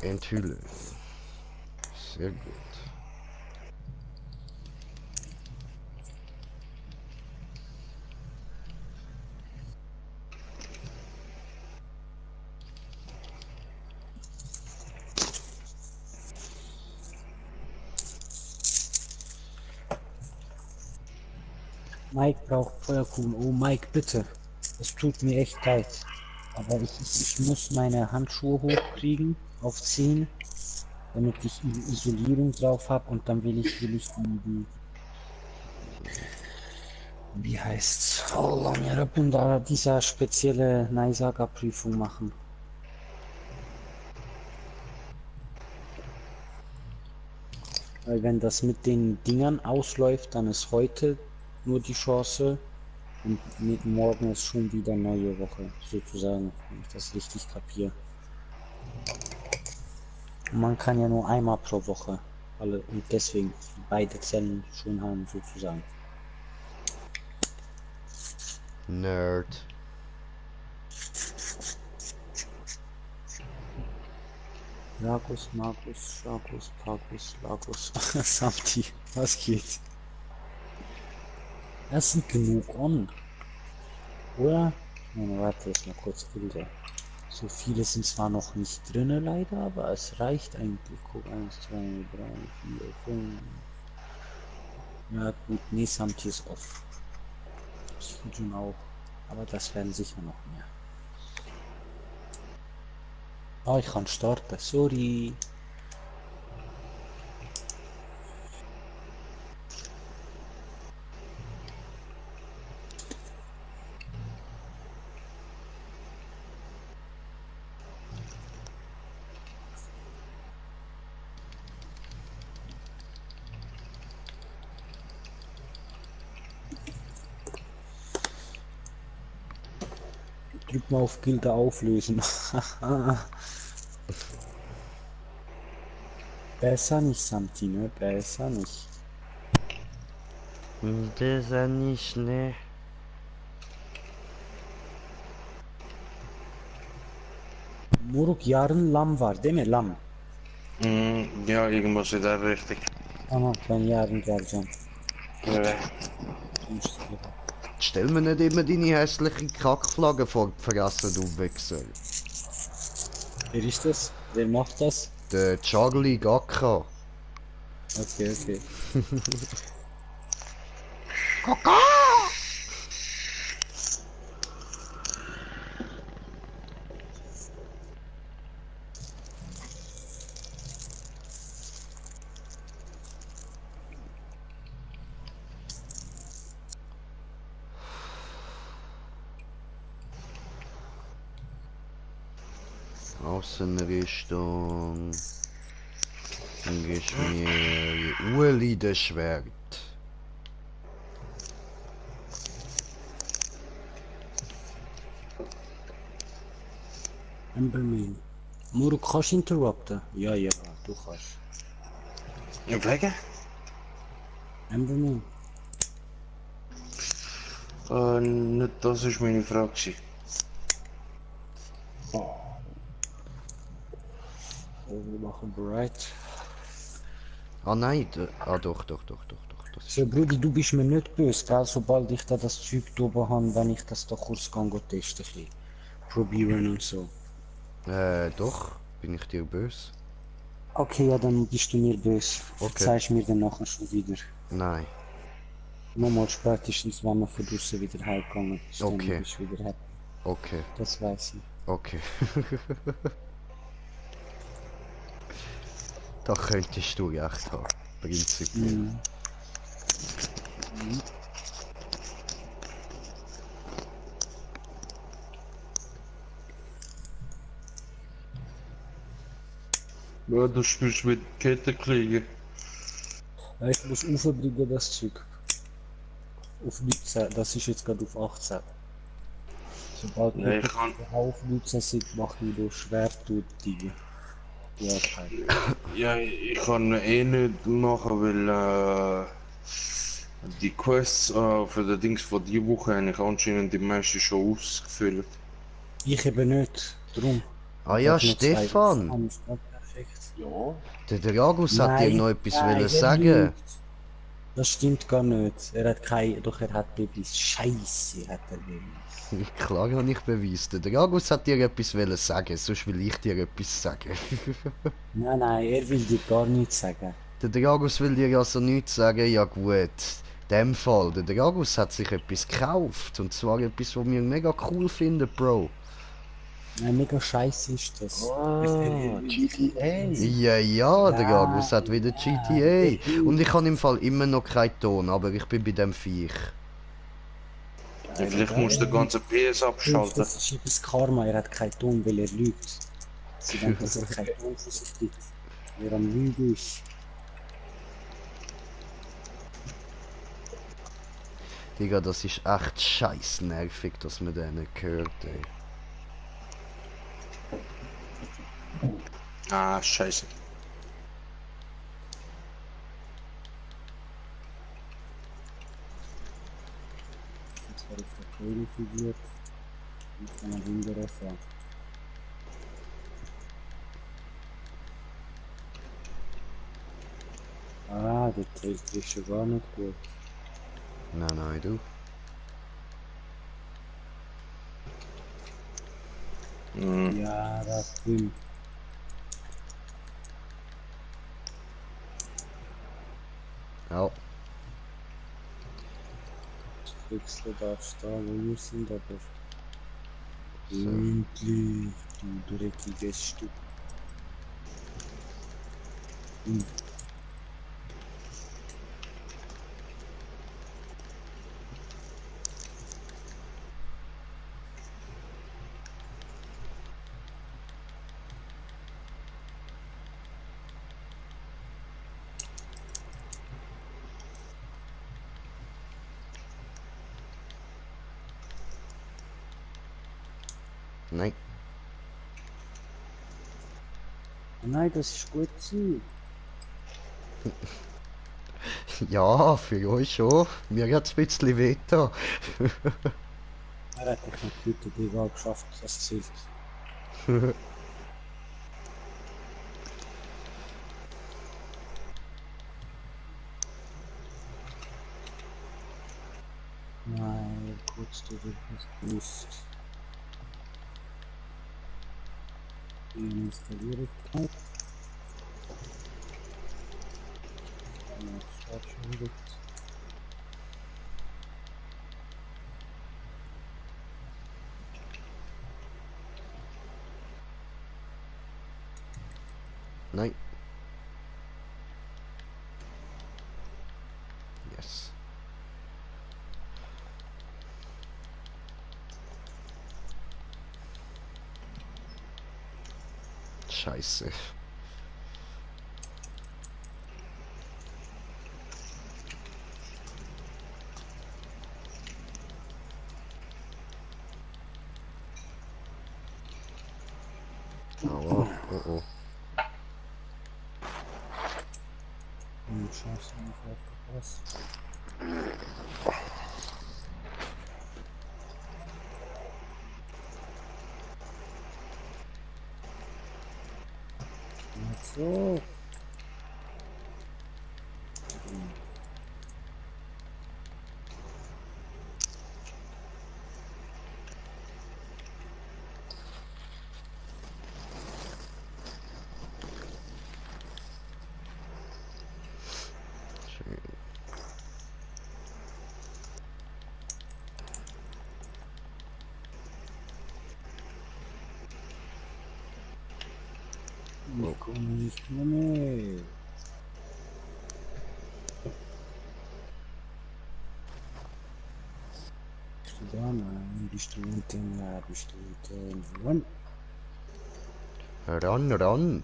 Enthüllen. Sehr gut. Mike braucht Feuerkuchen. Oh Mike, bitte. Es tut mir echt leid. Aber ich muss meine Handschuhe hochkriegen auf 10, damit ich Isolierung drauf habe und dann will ich die wie heißt's? Oh Mann, ja, bin da dieser spezielle Neisager-Prüfung machen. Weil wenn das mit den Dingern ausläuft, dann ist heute nur die Chance und morgen ist schon wieder neue Woche, sozusagen, wenn ich das richtig kapiere. Und man kann ja nur einmal pro Woche alle und deswegen beide Zellen schon haben, sozusagen. Nerd. Lagos, Markus, Schakos, Pagus, Lagos, Samti, was geht? Das sind genug on. Oder? Nein, warte, jetzt mal kurz Bilder. So viele sind zwar noch nicht drinne leider, aber es reicht eigentlich. Guck, 1, 2, 3, 4, 5. Ja gut, nee, Samti ist off. Psychogen auch. Aber das werden sicher noch mehr. Ah, ich kann starten, sorry. Drück mal auf Gilde auflösen. Besser nicht, Samti, ne? Besser nicht. Das ist nicht, ne? Moruk yarın lam var değil mi? Lam. Ja, irgendwas in der Richtung. Tamam ben yarın geleceğim. Ja. Stell mir nicht immer deine hässliche Kackflagge vor die Fresse, du Wichser. Wer ist das? Wer macht das? Der Charlie Gakka. Okay, okay. Außenrichtung. Dann gibst mir Ueli das Schwert. Emberman. Moruk kannst du interrupten? Ja, ja, du kannst. Wegen? Haben Nicht, das ist meine Frage gewesen. wir machen bereit. Ah nein, doch. Das ist So, Brudi, du bist mir nicht böse, gell? Sobald ich da das Zeug da oben habe, wenn ich das da kurz testen ein bisschen. Probieren und so. Doch, bin ich dir böse? Okay, ja, dann bist du mir böse. Okay. Verzeihst mir dann nachher schon wieder. Nein. Nochmal spätestens, wenn wir von draussen wieder heimgegangen ist, dann Okay. bist du wieder happy. Okay. Das weiß ich. Okay. Da könntest du recht haben. Prinzipiell. Ja, du spielst mit Kettenkriegen. Ja, ich muss aufbringen, das Zeug. Auf 19, das ist jetzt gerade auf 18. Sobald Nee, wir ich kann. auf 19 sind, mache ich wieder Schwert und die Arbeit. Ja, ich kann eh nicht machen, weil die Quests für die Dings von dieser Woche habe ich anscheinend die meisten schon ausgefüllt. Ich eben nicht, drum. Ah ja, Ich darf noch zwei. Stefan! Das ist gerade perfekt. Ja, Der Dragus hat dir noch etwas wollen er sagen. lügt. Das stimmt gar nicht. Er hat kein, doch er hat Babys. Scheiße hat er Babys. Klar habe ich Beweis. Der Dragus hat dir etwas wollen sagen, sonst will ich dir etwas sagen. Nein, er will dir gar nichts sagen. Der Dragus will dir also nichts sagen, ja gut. In dem Fall, der Dragus hat sich etwas gekauft. Und zwar etwas, was wir mega cool finden, Bro. Nein, mega scheiße ist das. GTA. Ja, der Ja. Dragus hat wieder GTA. Und ich habe im Fall immer noch keinen Ton, aber ich bin bei dem Viech. Ja, vielleicht musst du den ganzen PS abschalten. Das ist etwas Karma, er hat keinen Ton, weil er lügt. Sie denkt, dass er keinen Ton für sich gibt. Wer am Lügen ist. Digga, das ist echt scheiß nervig, dass man den nicht hört, ey. Ah, scheiße. Jetzt war ich der König figuriert. Und kann man hinterher fahren. Ah, der Taste ist schon gar nicht gut. Nein, du. Ja, das stimmt. Ja. Wechsel darfst da, wo wir sind, aber... So. Endlich, du dreckiges Stück. Nein. Nein, das ist gut gewesen. Ja, für euch schon. Mir hat's ein bisschen weh da. Er hat dich nicht gut, egal geschafft, das es hilft. Nein, kurz du dich nicht gewusst. Installiere ich mal. Ja, schon wieder. Nein. Yes. Scheiße. Aua, oh. Scheiße, nicht aufgepasst. So. Ich komme. Bist du da? Nein, bist du unten? Ja, bist du unten? Run. Ran, ran.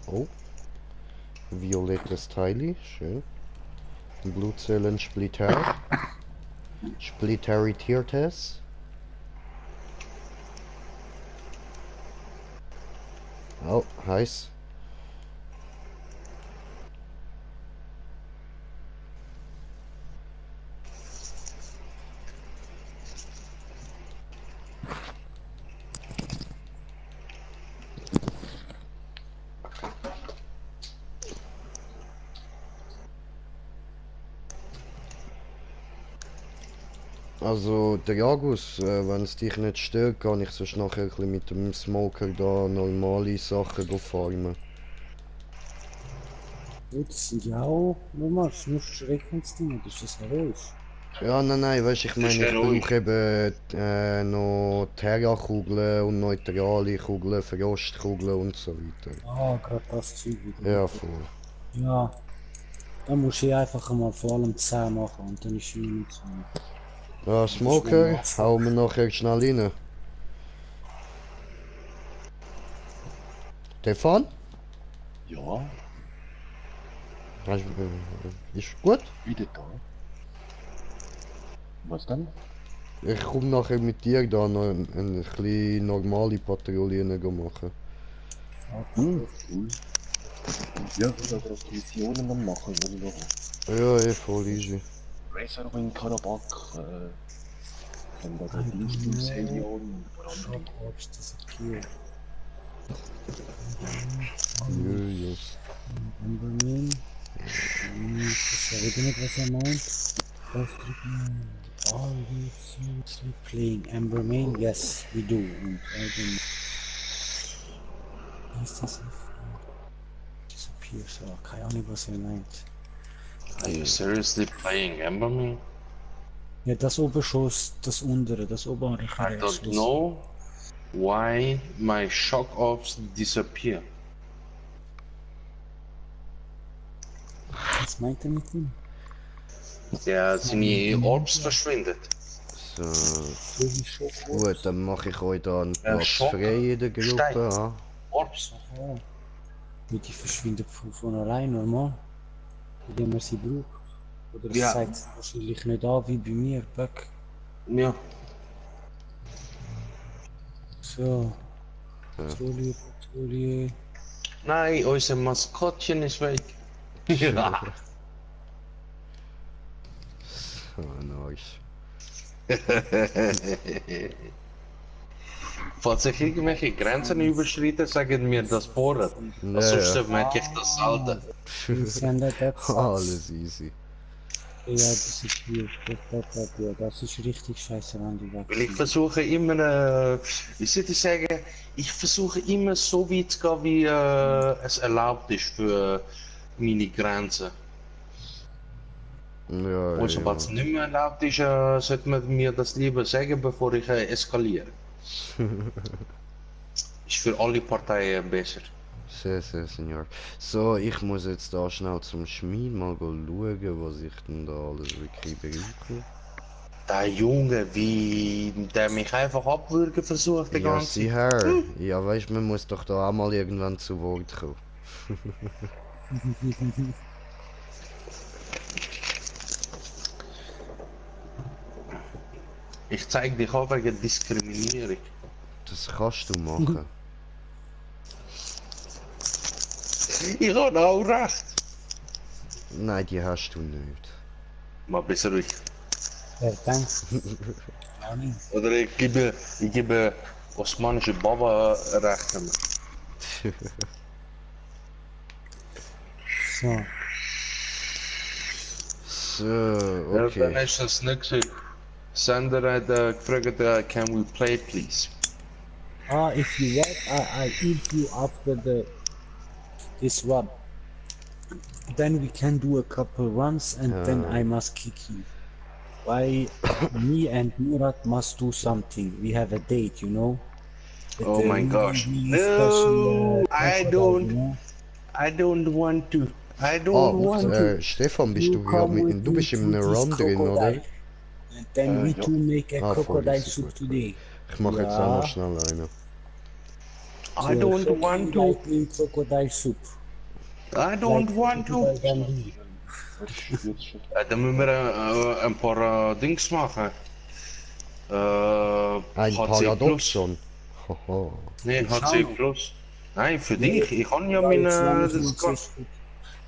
Oh. Violettes Teili, schön. Blutzellen Splitter. Splitteritiertes. Oh, heiß. Also, der Jagus, wenn es dich nicht stört, kann ich sonst nachher ein bisschen mit dem Smoker da normale Sachen farmen. Gut, das sind ja auch. Nur mal, das ist nur Schreckensding, das ist das ruhig. Ja, nein, weißt du, ich meine, ich brauche eben noch Terra-Kugeln und neutrale Kugeln, Frostkugeln und so weiter. Ah, gerade das Zeug wieder. Ja, voll. Ja. Da muss ich einfach mal vor allem 10 machen und dann ist wieder nichts mehr. Ja, Smoker, hauen wir nachher schnell rein. Stefan? Ja, Ist gut? wieder da. Was denn? Ich komme nachher mit dir da noch eine kleine normale Patrouille machen. Cool. Ja, ich bin gerade Missionen am machen, wo ich noch Ja, voll easy. Racer in Karabakh, dann da die Dienstungsregion oder andere. Shop disappear. Ja. Emberman. Ich weiß wieder nicht, was er meint. Ausdrücken. Are we seriously playing Emberman? Yes, we do. Und ist das disappear? So, keine Ahnung, was er meint. Are you seriously playing Emberman? Ja, das Oberschoss, das untere, das obere. I don't know why my shock offs disappear. Was meint er mit ihm? Ja, seine Orbs verschwindet. So, gut, dann mache ich euch da einen Platz Schock frei in der Gruppe. steigt. Ja. Orbs? Aha. Und die verschwindet von allein normal. Indem man sie braucht. Oder es Ja. zeigt es wahrscheinlich nicht an wie bei mir, Bug. Ja. So. Patrouille. Nein, unser Maskottchen ist weg. Ja. So, nice. Falls ich irgendwelche Grenzen überschreite, sagen mir das vorher. Ja, Sonst merke ich das Alte. Alles easy. Ja, das ist hier. Ja, das ist richtig scheiße, wenn die weg Weil ich sind. versuche immer, wie soll ich sagen, ich versuche immer so weit zu gehen, wie es erlaubt ist für meine Grenzen. Ja, Und sobald es nicht mehr erlaubt ist, sollte man mir das lieber sagen, bevor ich eskaliere. Ist für alle Parteien besser. Sehr, Senior. So, ich muss jetzt da schnell zum Schmied mal schauen, was ich denn da alles wirklich brauche. Der Junge, wie der mich einfach abwürgen versucht die Ja, ganze sieh Zeit. her. Ja, weißt du, man muss doch da auch mal irgendwann zu Wort kommen. Ich zeig dich auch wegen Diskriminierung. Das kannst du machen. Ich habe auch recht. Nein, die hast du nicht. Mal besser ruhig. Ja, danke. Oder ich gebe osmanische Baba recht. So. So, Ja, okay. dann ist das nicht gesehen. Sander hat gefragt, can we play please? If you want, I eat you after this one. Then we can do a couple runs and then I must kick you. Why me and Murat must do something. We have a date, you know? With Oh the my gosh. really No, special, I crocodile, don't. you know? I don't want to. I Ah, don't want to. Stefan, bist You du gerade come with du me bist in to einem this Run drin, oder? crocodile. And then we ja. two make a Ah, voll crocodile easy, soup gut. today. Ich mache jetzt auch noch schnell eine. I don't want to. Like in crocodile soup. I don't want to. Crocodile Dundee. Jetzt schon. Dann müssen wir ein paar Dings machen. Ein HC Paradoxon. Hoho. Nee, HC Plus. Nein, für Nee. dich. Ich kann ja Ja, jetzt meine. lass Das uns kann. jetzt-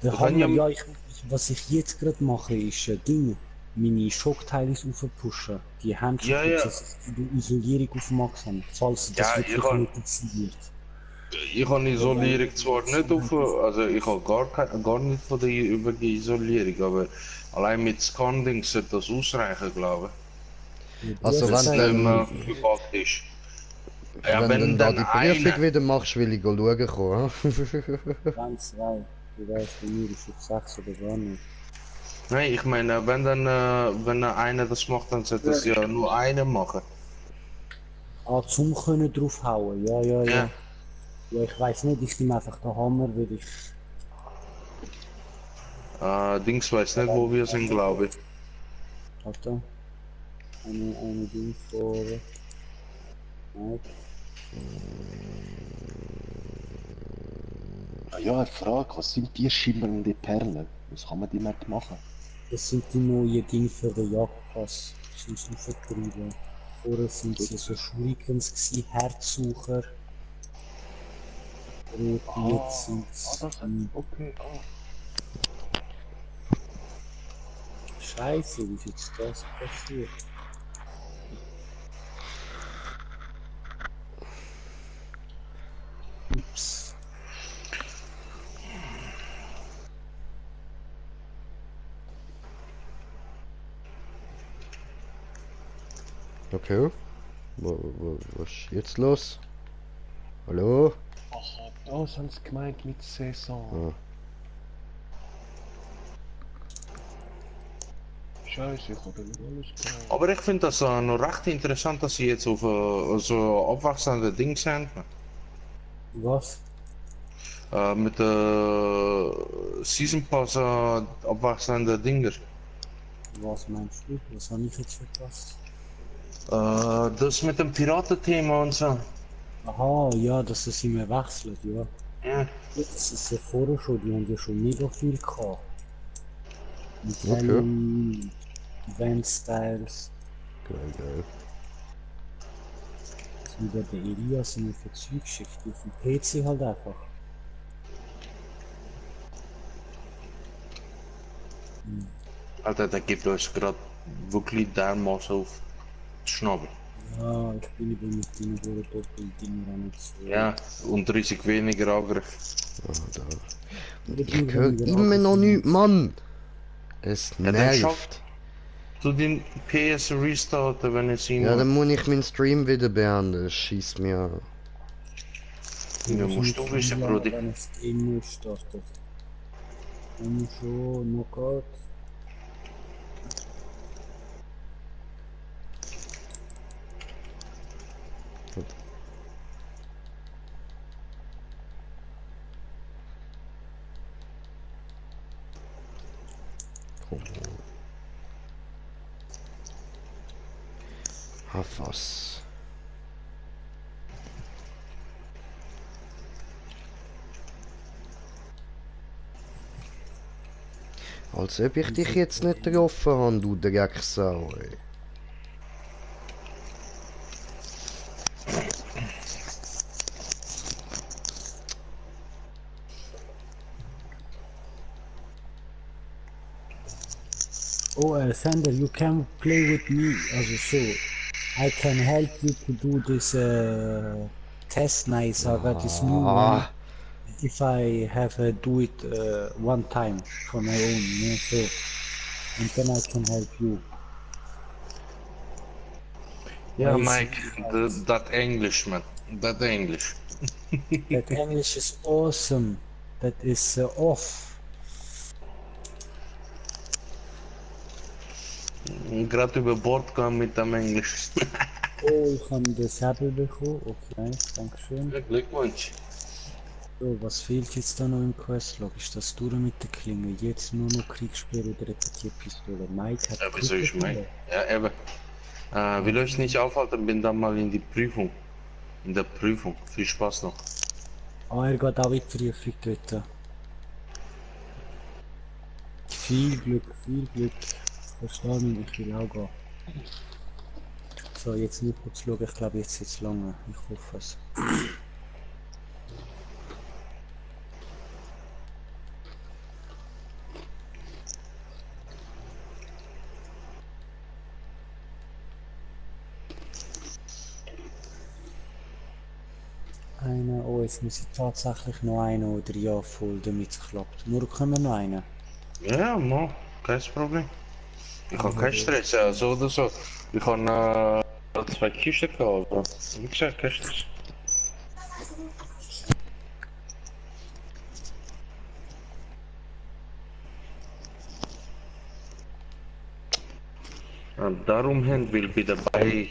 Der kann Hammer, ja- was ich jetzt gerade mache, ist Ding. Meine Schockteile aufpushen. Die Händchen, Ja, ja. dass ich die Isolierung aufmacht habe, falls das Ja, wirklich ich kann- nötig sein wird. Ich habe Isolierung zwar nicht auf, also ich habe gar nicht von der über die Isolierung, aber allein mit Scan-Dings sollte das ausreichen, glaube ich. Also Ja, wenn das dann- heißt, verpackt ist. Ja, Wenn du da die Prüfung einer- wieder machst, will ich schauen kommen. ganz zwei. Du weißt, bei mir ist auf 6 oder gar nicht. Nein, ich meine, wenn dann wenn einer das macht, dann sollte das ja nur einer machen. Zum können draufhauen, ja. Ja. Ja, ich weiß nicht, ich nehme einfach den Hammer, weil ich... Dings weiß nicht, wo wir sind, glaube ich. Warte. Eine Ding vor... Nein. Ja, eine Frage, was sind die schimmernde Perlen? Was kann man damit machen? Das sind die neuen Dinge für den Jagdpass. Die sind aufgetrieben. Vorher sind sie so Shurikens gsi, Herzsucher. Und jetzt sind sie... Okay. Scheiße, wie ist jetzt das passiert? Ups. Okay. Was ist jetzt los? Hallo? Aha, das haben sie gemeint mit Saison. Scheiße, ich habe nicht alles gemeint. Aber ich finde das noch recht interessant, dass sie jetzt auf so abwechselnde Dinge sind. Was? Mit der Season Pass abwechselnde Dinger. Was meinst du? Was habe ich jetzt verpasst? Das mit dem Piratenthema und so. Aha, ja, dass es immer wechselt, ja. Ja. Das ist ja vorher schon, die haben ja schon mega viel gehabt. Mit Okay. Venom, Event-Styles, Geil. wieder der Elias in der Zeuggeschichte auf dem PC halt einfach. Alter, der gibt uns gerade wirklich dermaßen auf die Schnabel. Ja, ich bin über mit denen durch Doppelding nicht so. Ja, und riesig weniger Angriff. Ich höre immer noch nichts, Mann! Es Ja, dann nervt. schafft. Du den PS restarten, wenn es ihn Ja, dann muss ich meinen Stream wieder beenden. Das schießt mir an. Ja, musst du wissen, Brudi. Wenn es Game neu startet. Dann schon, Knockout. Ah, was? Als ob ich dich jetzt nicht getroffen habe, du Drecksau, ey. Oh, Sander, you can play with me. Also so, I can help you to do this test now. I got this new one. Ah, If I have do it one time for my own, yeah, so, and then I can help you. Ja, I see Mike, that. dat English, man. Dat English. That English is awesome. That is off. Gerade über Bord kam mit dem Englisch. Oh, ich habe das Säbel bekommen. Okay, nice, dankeschön. Ja, Glückwunsch. So, was fehlt jetzt da noch im Questlog? Ist das durch mit der Klinge? Jetzt nur noch Kriegsspeer oder Repetierpistole? Mike hat Ja, was soll ich Kriegsgefühle. meinen? Ja, eben. Will euch nicht aufhalten, bin dann mal in die Prüfung. In der Prüfung. Viel Spaß noch. Ah, er geht auch in die Prüfung dort. Viel Glück, viel Glück. Verstehe mich, ich will auch gehen. So, jetzt nur kurz schauen, ich glaube jetzt wird's lange. Ich hoffe es. Einer, oh, jetzt muss ich tatsächlich noch einen oder ja voll, damit es klappt. Nur können wir noch einen. Ja, man. Kein Problem. Ich habe keinen Stress, ja, so oder so. Ich habe 2 Kisten gehabt, also. Wie gesagt, kein Stress. Darum haben wir bei dabei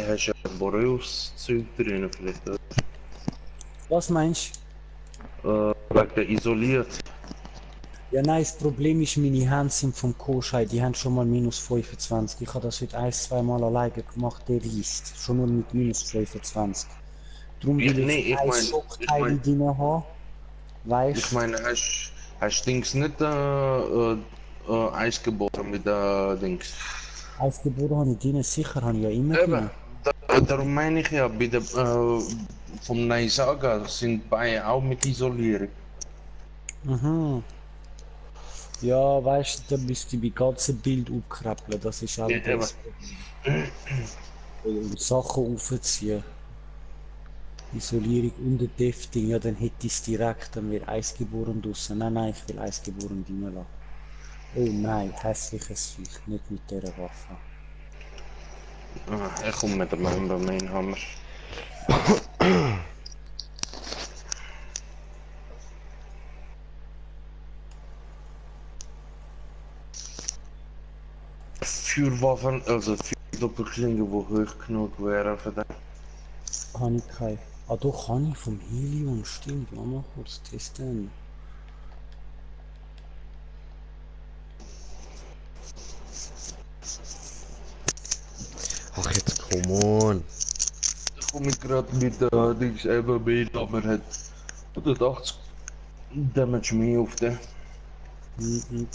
hast du ein Boreus-Zeug drin vielleicht, oder? Was meinst Wegen der isoliert. du? Ja, nein, das Problem ist, meine Hände sind vom Koschei, die haben schon mal minus 25. Ich habe das heute 1-2 Mal alleine gemacht, der reißt. Schon nur mit minus 25. Darum Ja, will ich nee, jetzt ein Schockteil drin haben. Weißt ich meine, hast Dings nicht Eis geboren mit der Dings. Aufgeboren habe ich drin, sicher habe ich ja immer Eben, drin. darum meine ich ja, bei der vom Neisaga sind Beine auch mit Isolierung. Mhm. Ja, weißt du, da müsste ich mein ganzes Bild aufkrabbeln, das ist auch Ja, wieder das Problem. Und Sachen aufziehen. Isolierung und ein Defting, ja, dann hätte ich es direkt, dann wäre Eisgeboren draussen. Nein, nein, ich will Eisgeboren drin lassen. Oh nein, hässliches Viech, nicht mit dieser Waffe. Ich komme mit dem Mainhammer. Vuurwaffen, also Doppelklinge, die hoch genug wären für den. Habe ich keine. Ah doch, habe ich vom Helium, stimmt. Lass mal kurz testen. ach jetzt, come on. Ich komme gerade mit der Dings eben mit, aber hat 180 Damage mehr auf den. Mhm.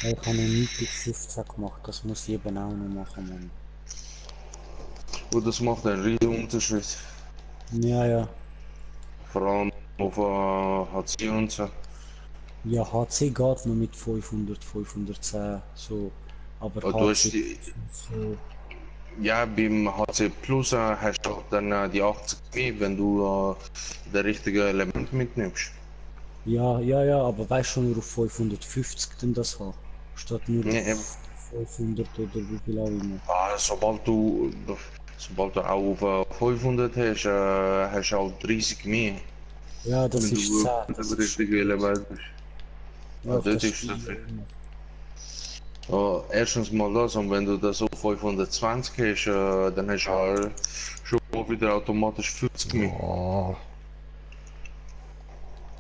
Ja, ich habe noch nie bis 15 gemacht, das muss ich eben auch noch machen, Mann. Und das macht einen riesen Unterschied. Ja, ja. Vor allem auf HC und so. Ja, HC geht noch mit 500, 510, so. Aber Und du hast HC die, so. ja, beim HC Plus hast du auch dann die 80 mehr, wenn du das richtige Element mitnimmst. Ja, ja, ja, aber weißt du, nur auf 550 denn das haben. Statt nur Ja, eben. auf 500 oder wie viel auch immer. Sobald du auch auf 500 hast, hast du auch 30 mehr. Ja, das Wenn ist du 10. auf Das das ist richtige Element bist. ja, Ja, auf das das ist Spiel das. immer. Erstens mal das, und wenn du das auf 520 hast, dann hast du halt schon wieder automatisch 40 mehr. Oh,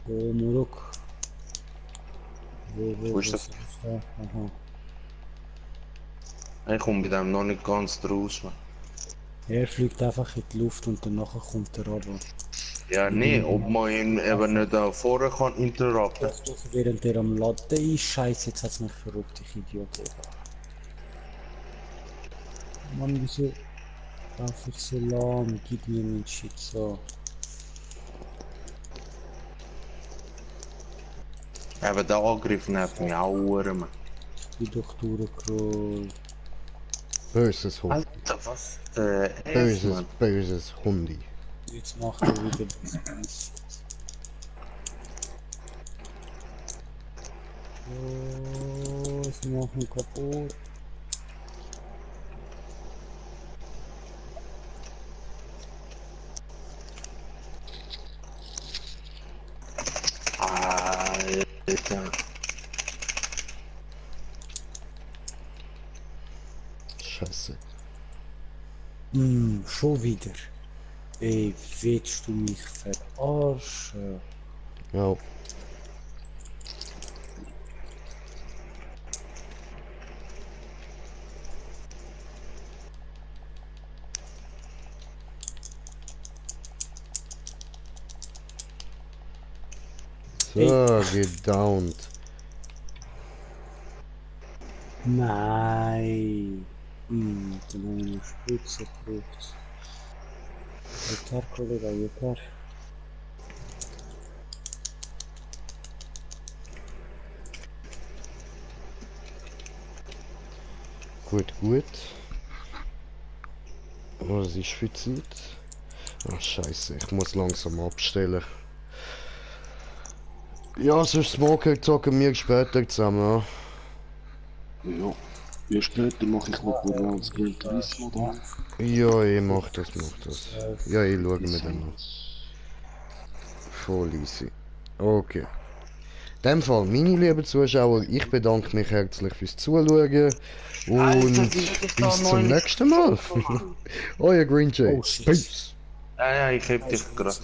Oh, Morok. Wo ist Was das? ist da? Aha. Ich komme bei dem noch nicht ganz draus, man. Er fliegt einfach in die Luft und danach kommt er runter. Ja, nee, ob man ihn eben nicht da vorne kann interrupten. Das doch während er am Laden ist. Scheiße, jetzt hat's mich verrückt, ich Idiot. Mann, wieso laufe ich so lahm? Gib mir meinen Shit so. Eben der Angriff nervt mich auch, man. Ich bin doch durchgerollt. Böses Hund. Alter, was? Böses, böses Hundi. Jetzt macht er wieder das Biss. Oh, sie machen kaputt. Alter. Scheiße. Schon wieder. Ey, willst du mich verarschen? Ja. So, gedownt. Nein. Dann habe ich eine Spritze gebraucht. Yeter Kollege, yeter. Gut, gut. Was ist für Zeit? Ach scheiße, ich muss langsam abstellen. Ja, sonst Smoker zocken wir später zusammen, ja. Ja. Ja, später mache ich noch Gran Turismo da. Ja, ich mach das. Ja, ich schaue mir dann an. Voll easy. Okay. In dem Fall, meine lieben Zuschauer, ich bedanke mich herzlich fürs Zuschauen und bis zum nächsten Mal. Euer Green Jay. Oh, shit. Peace. Ja, ich heb dich gerade.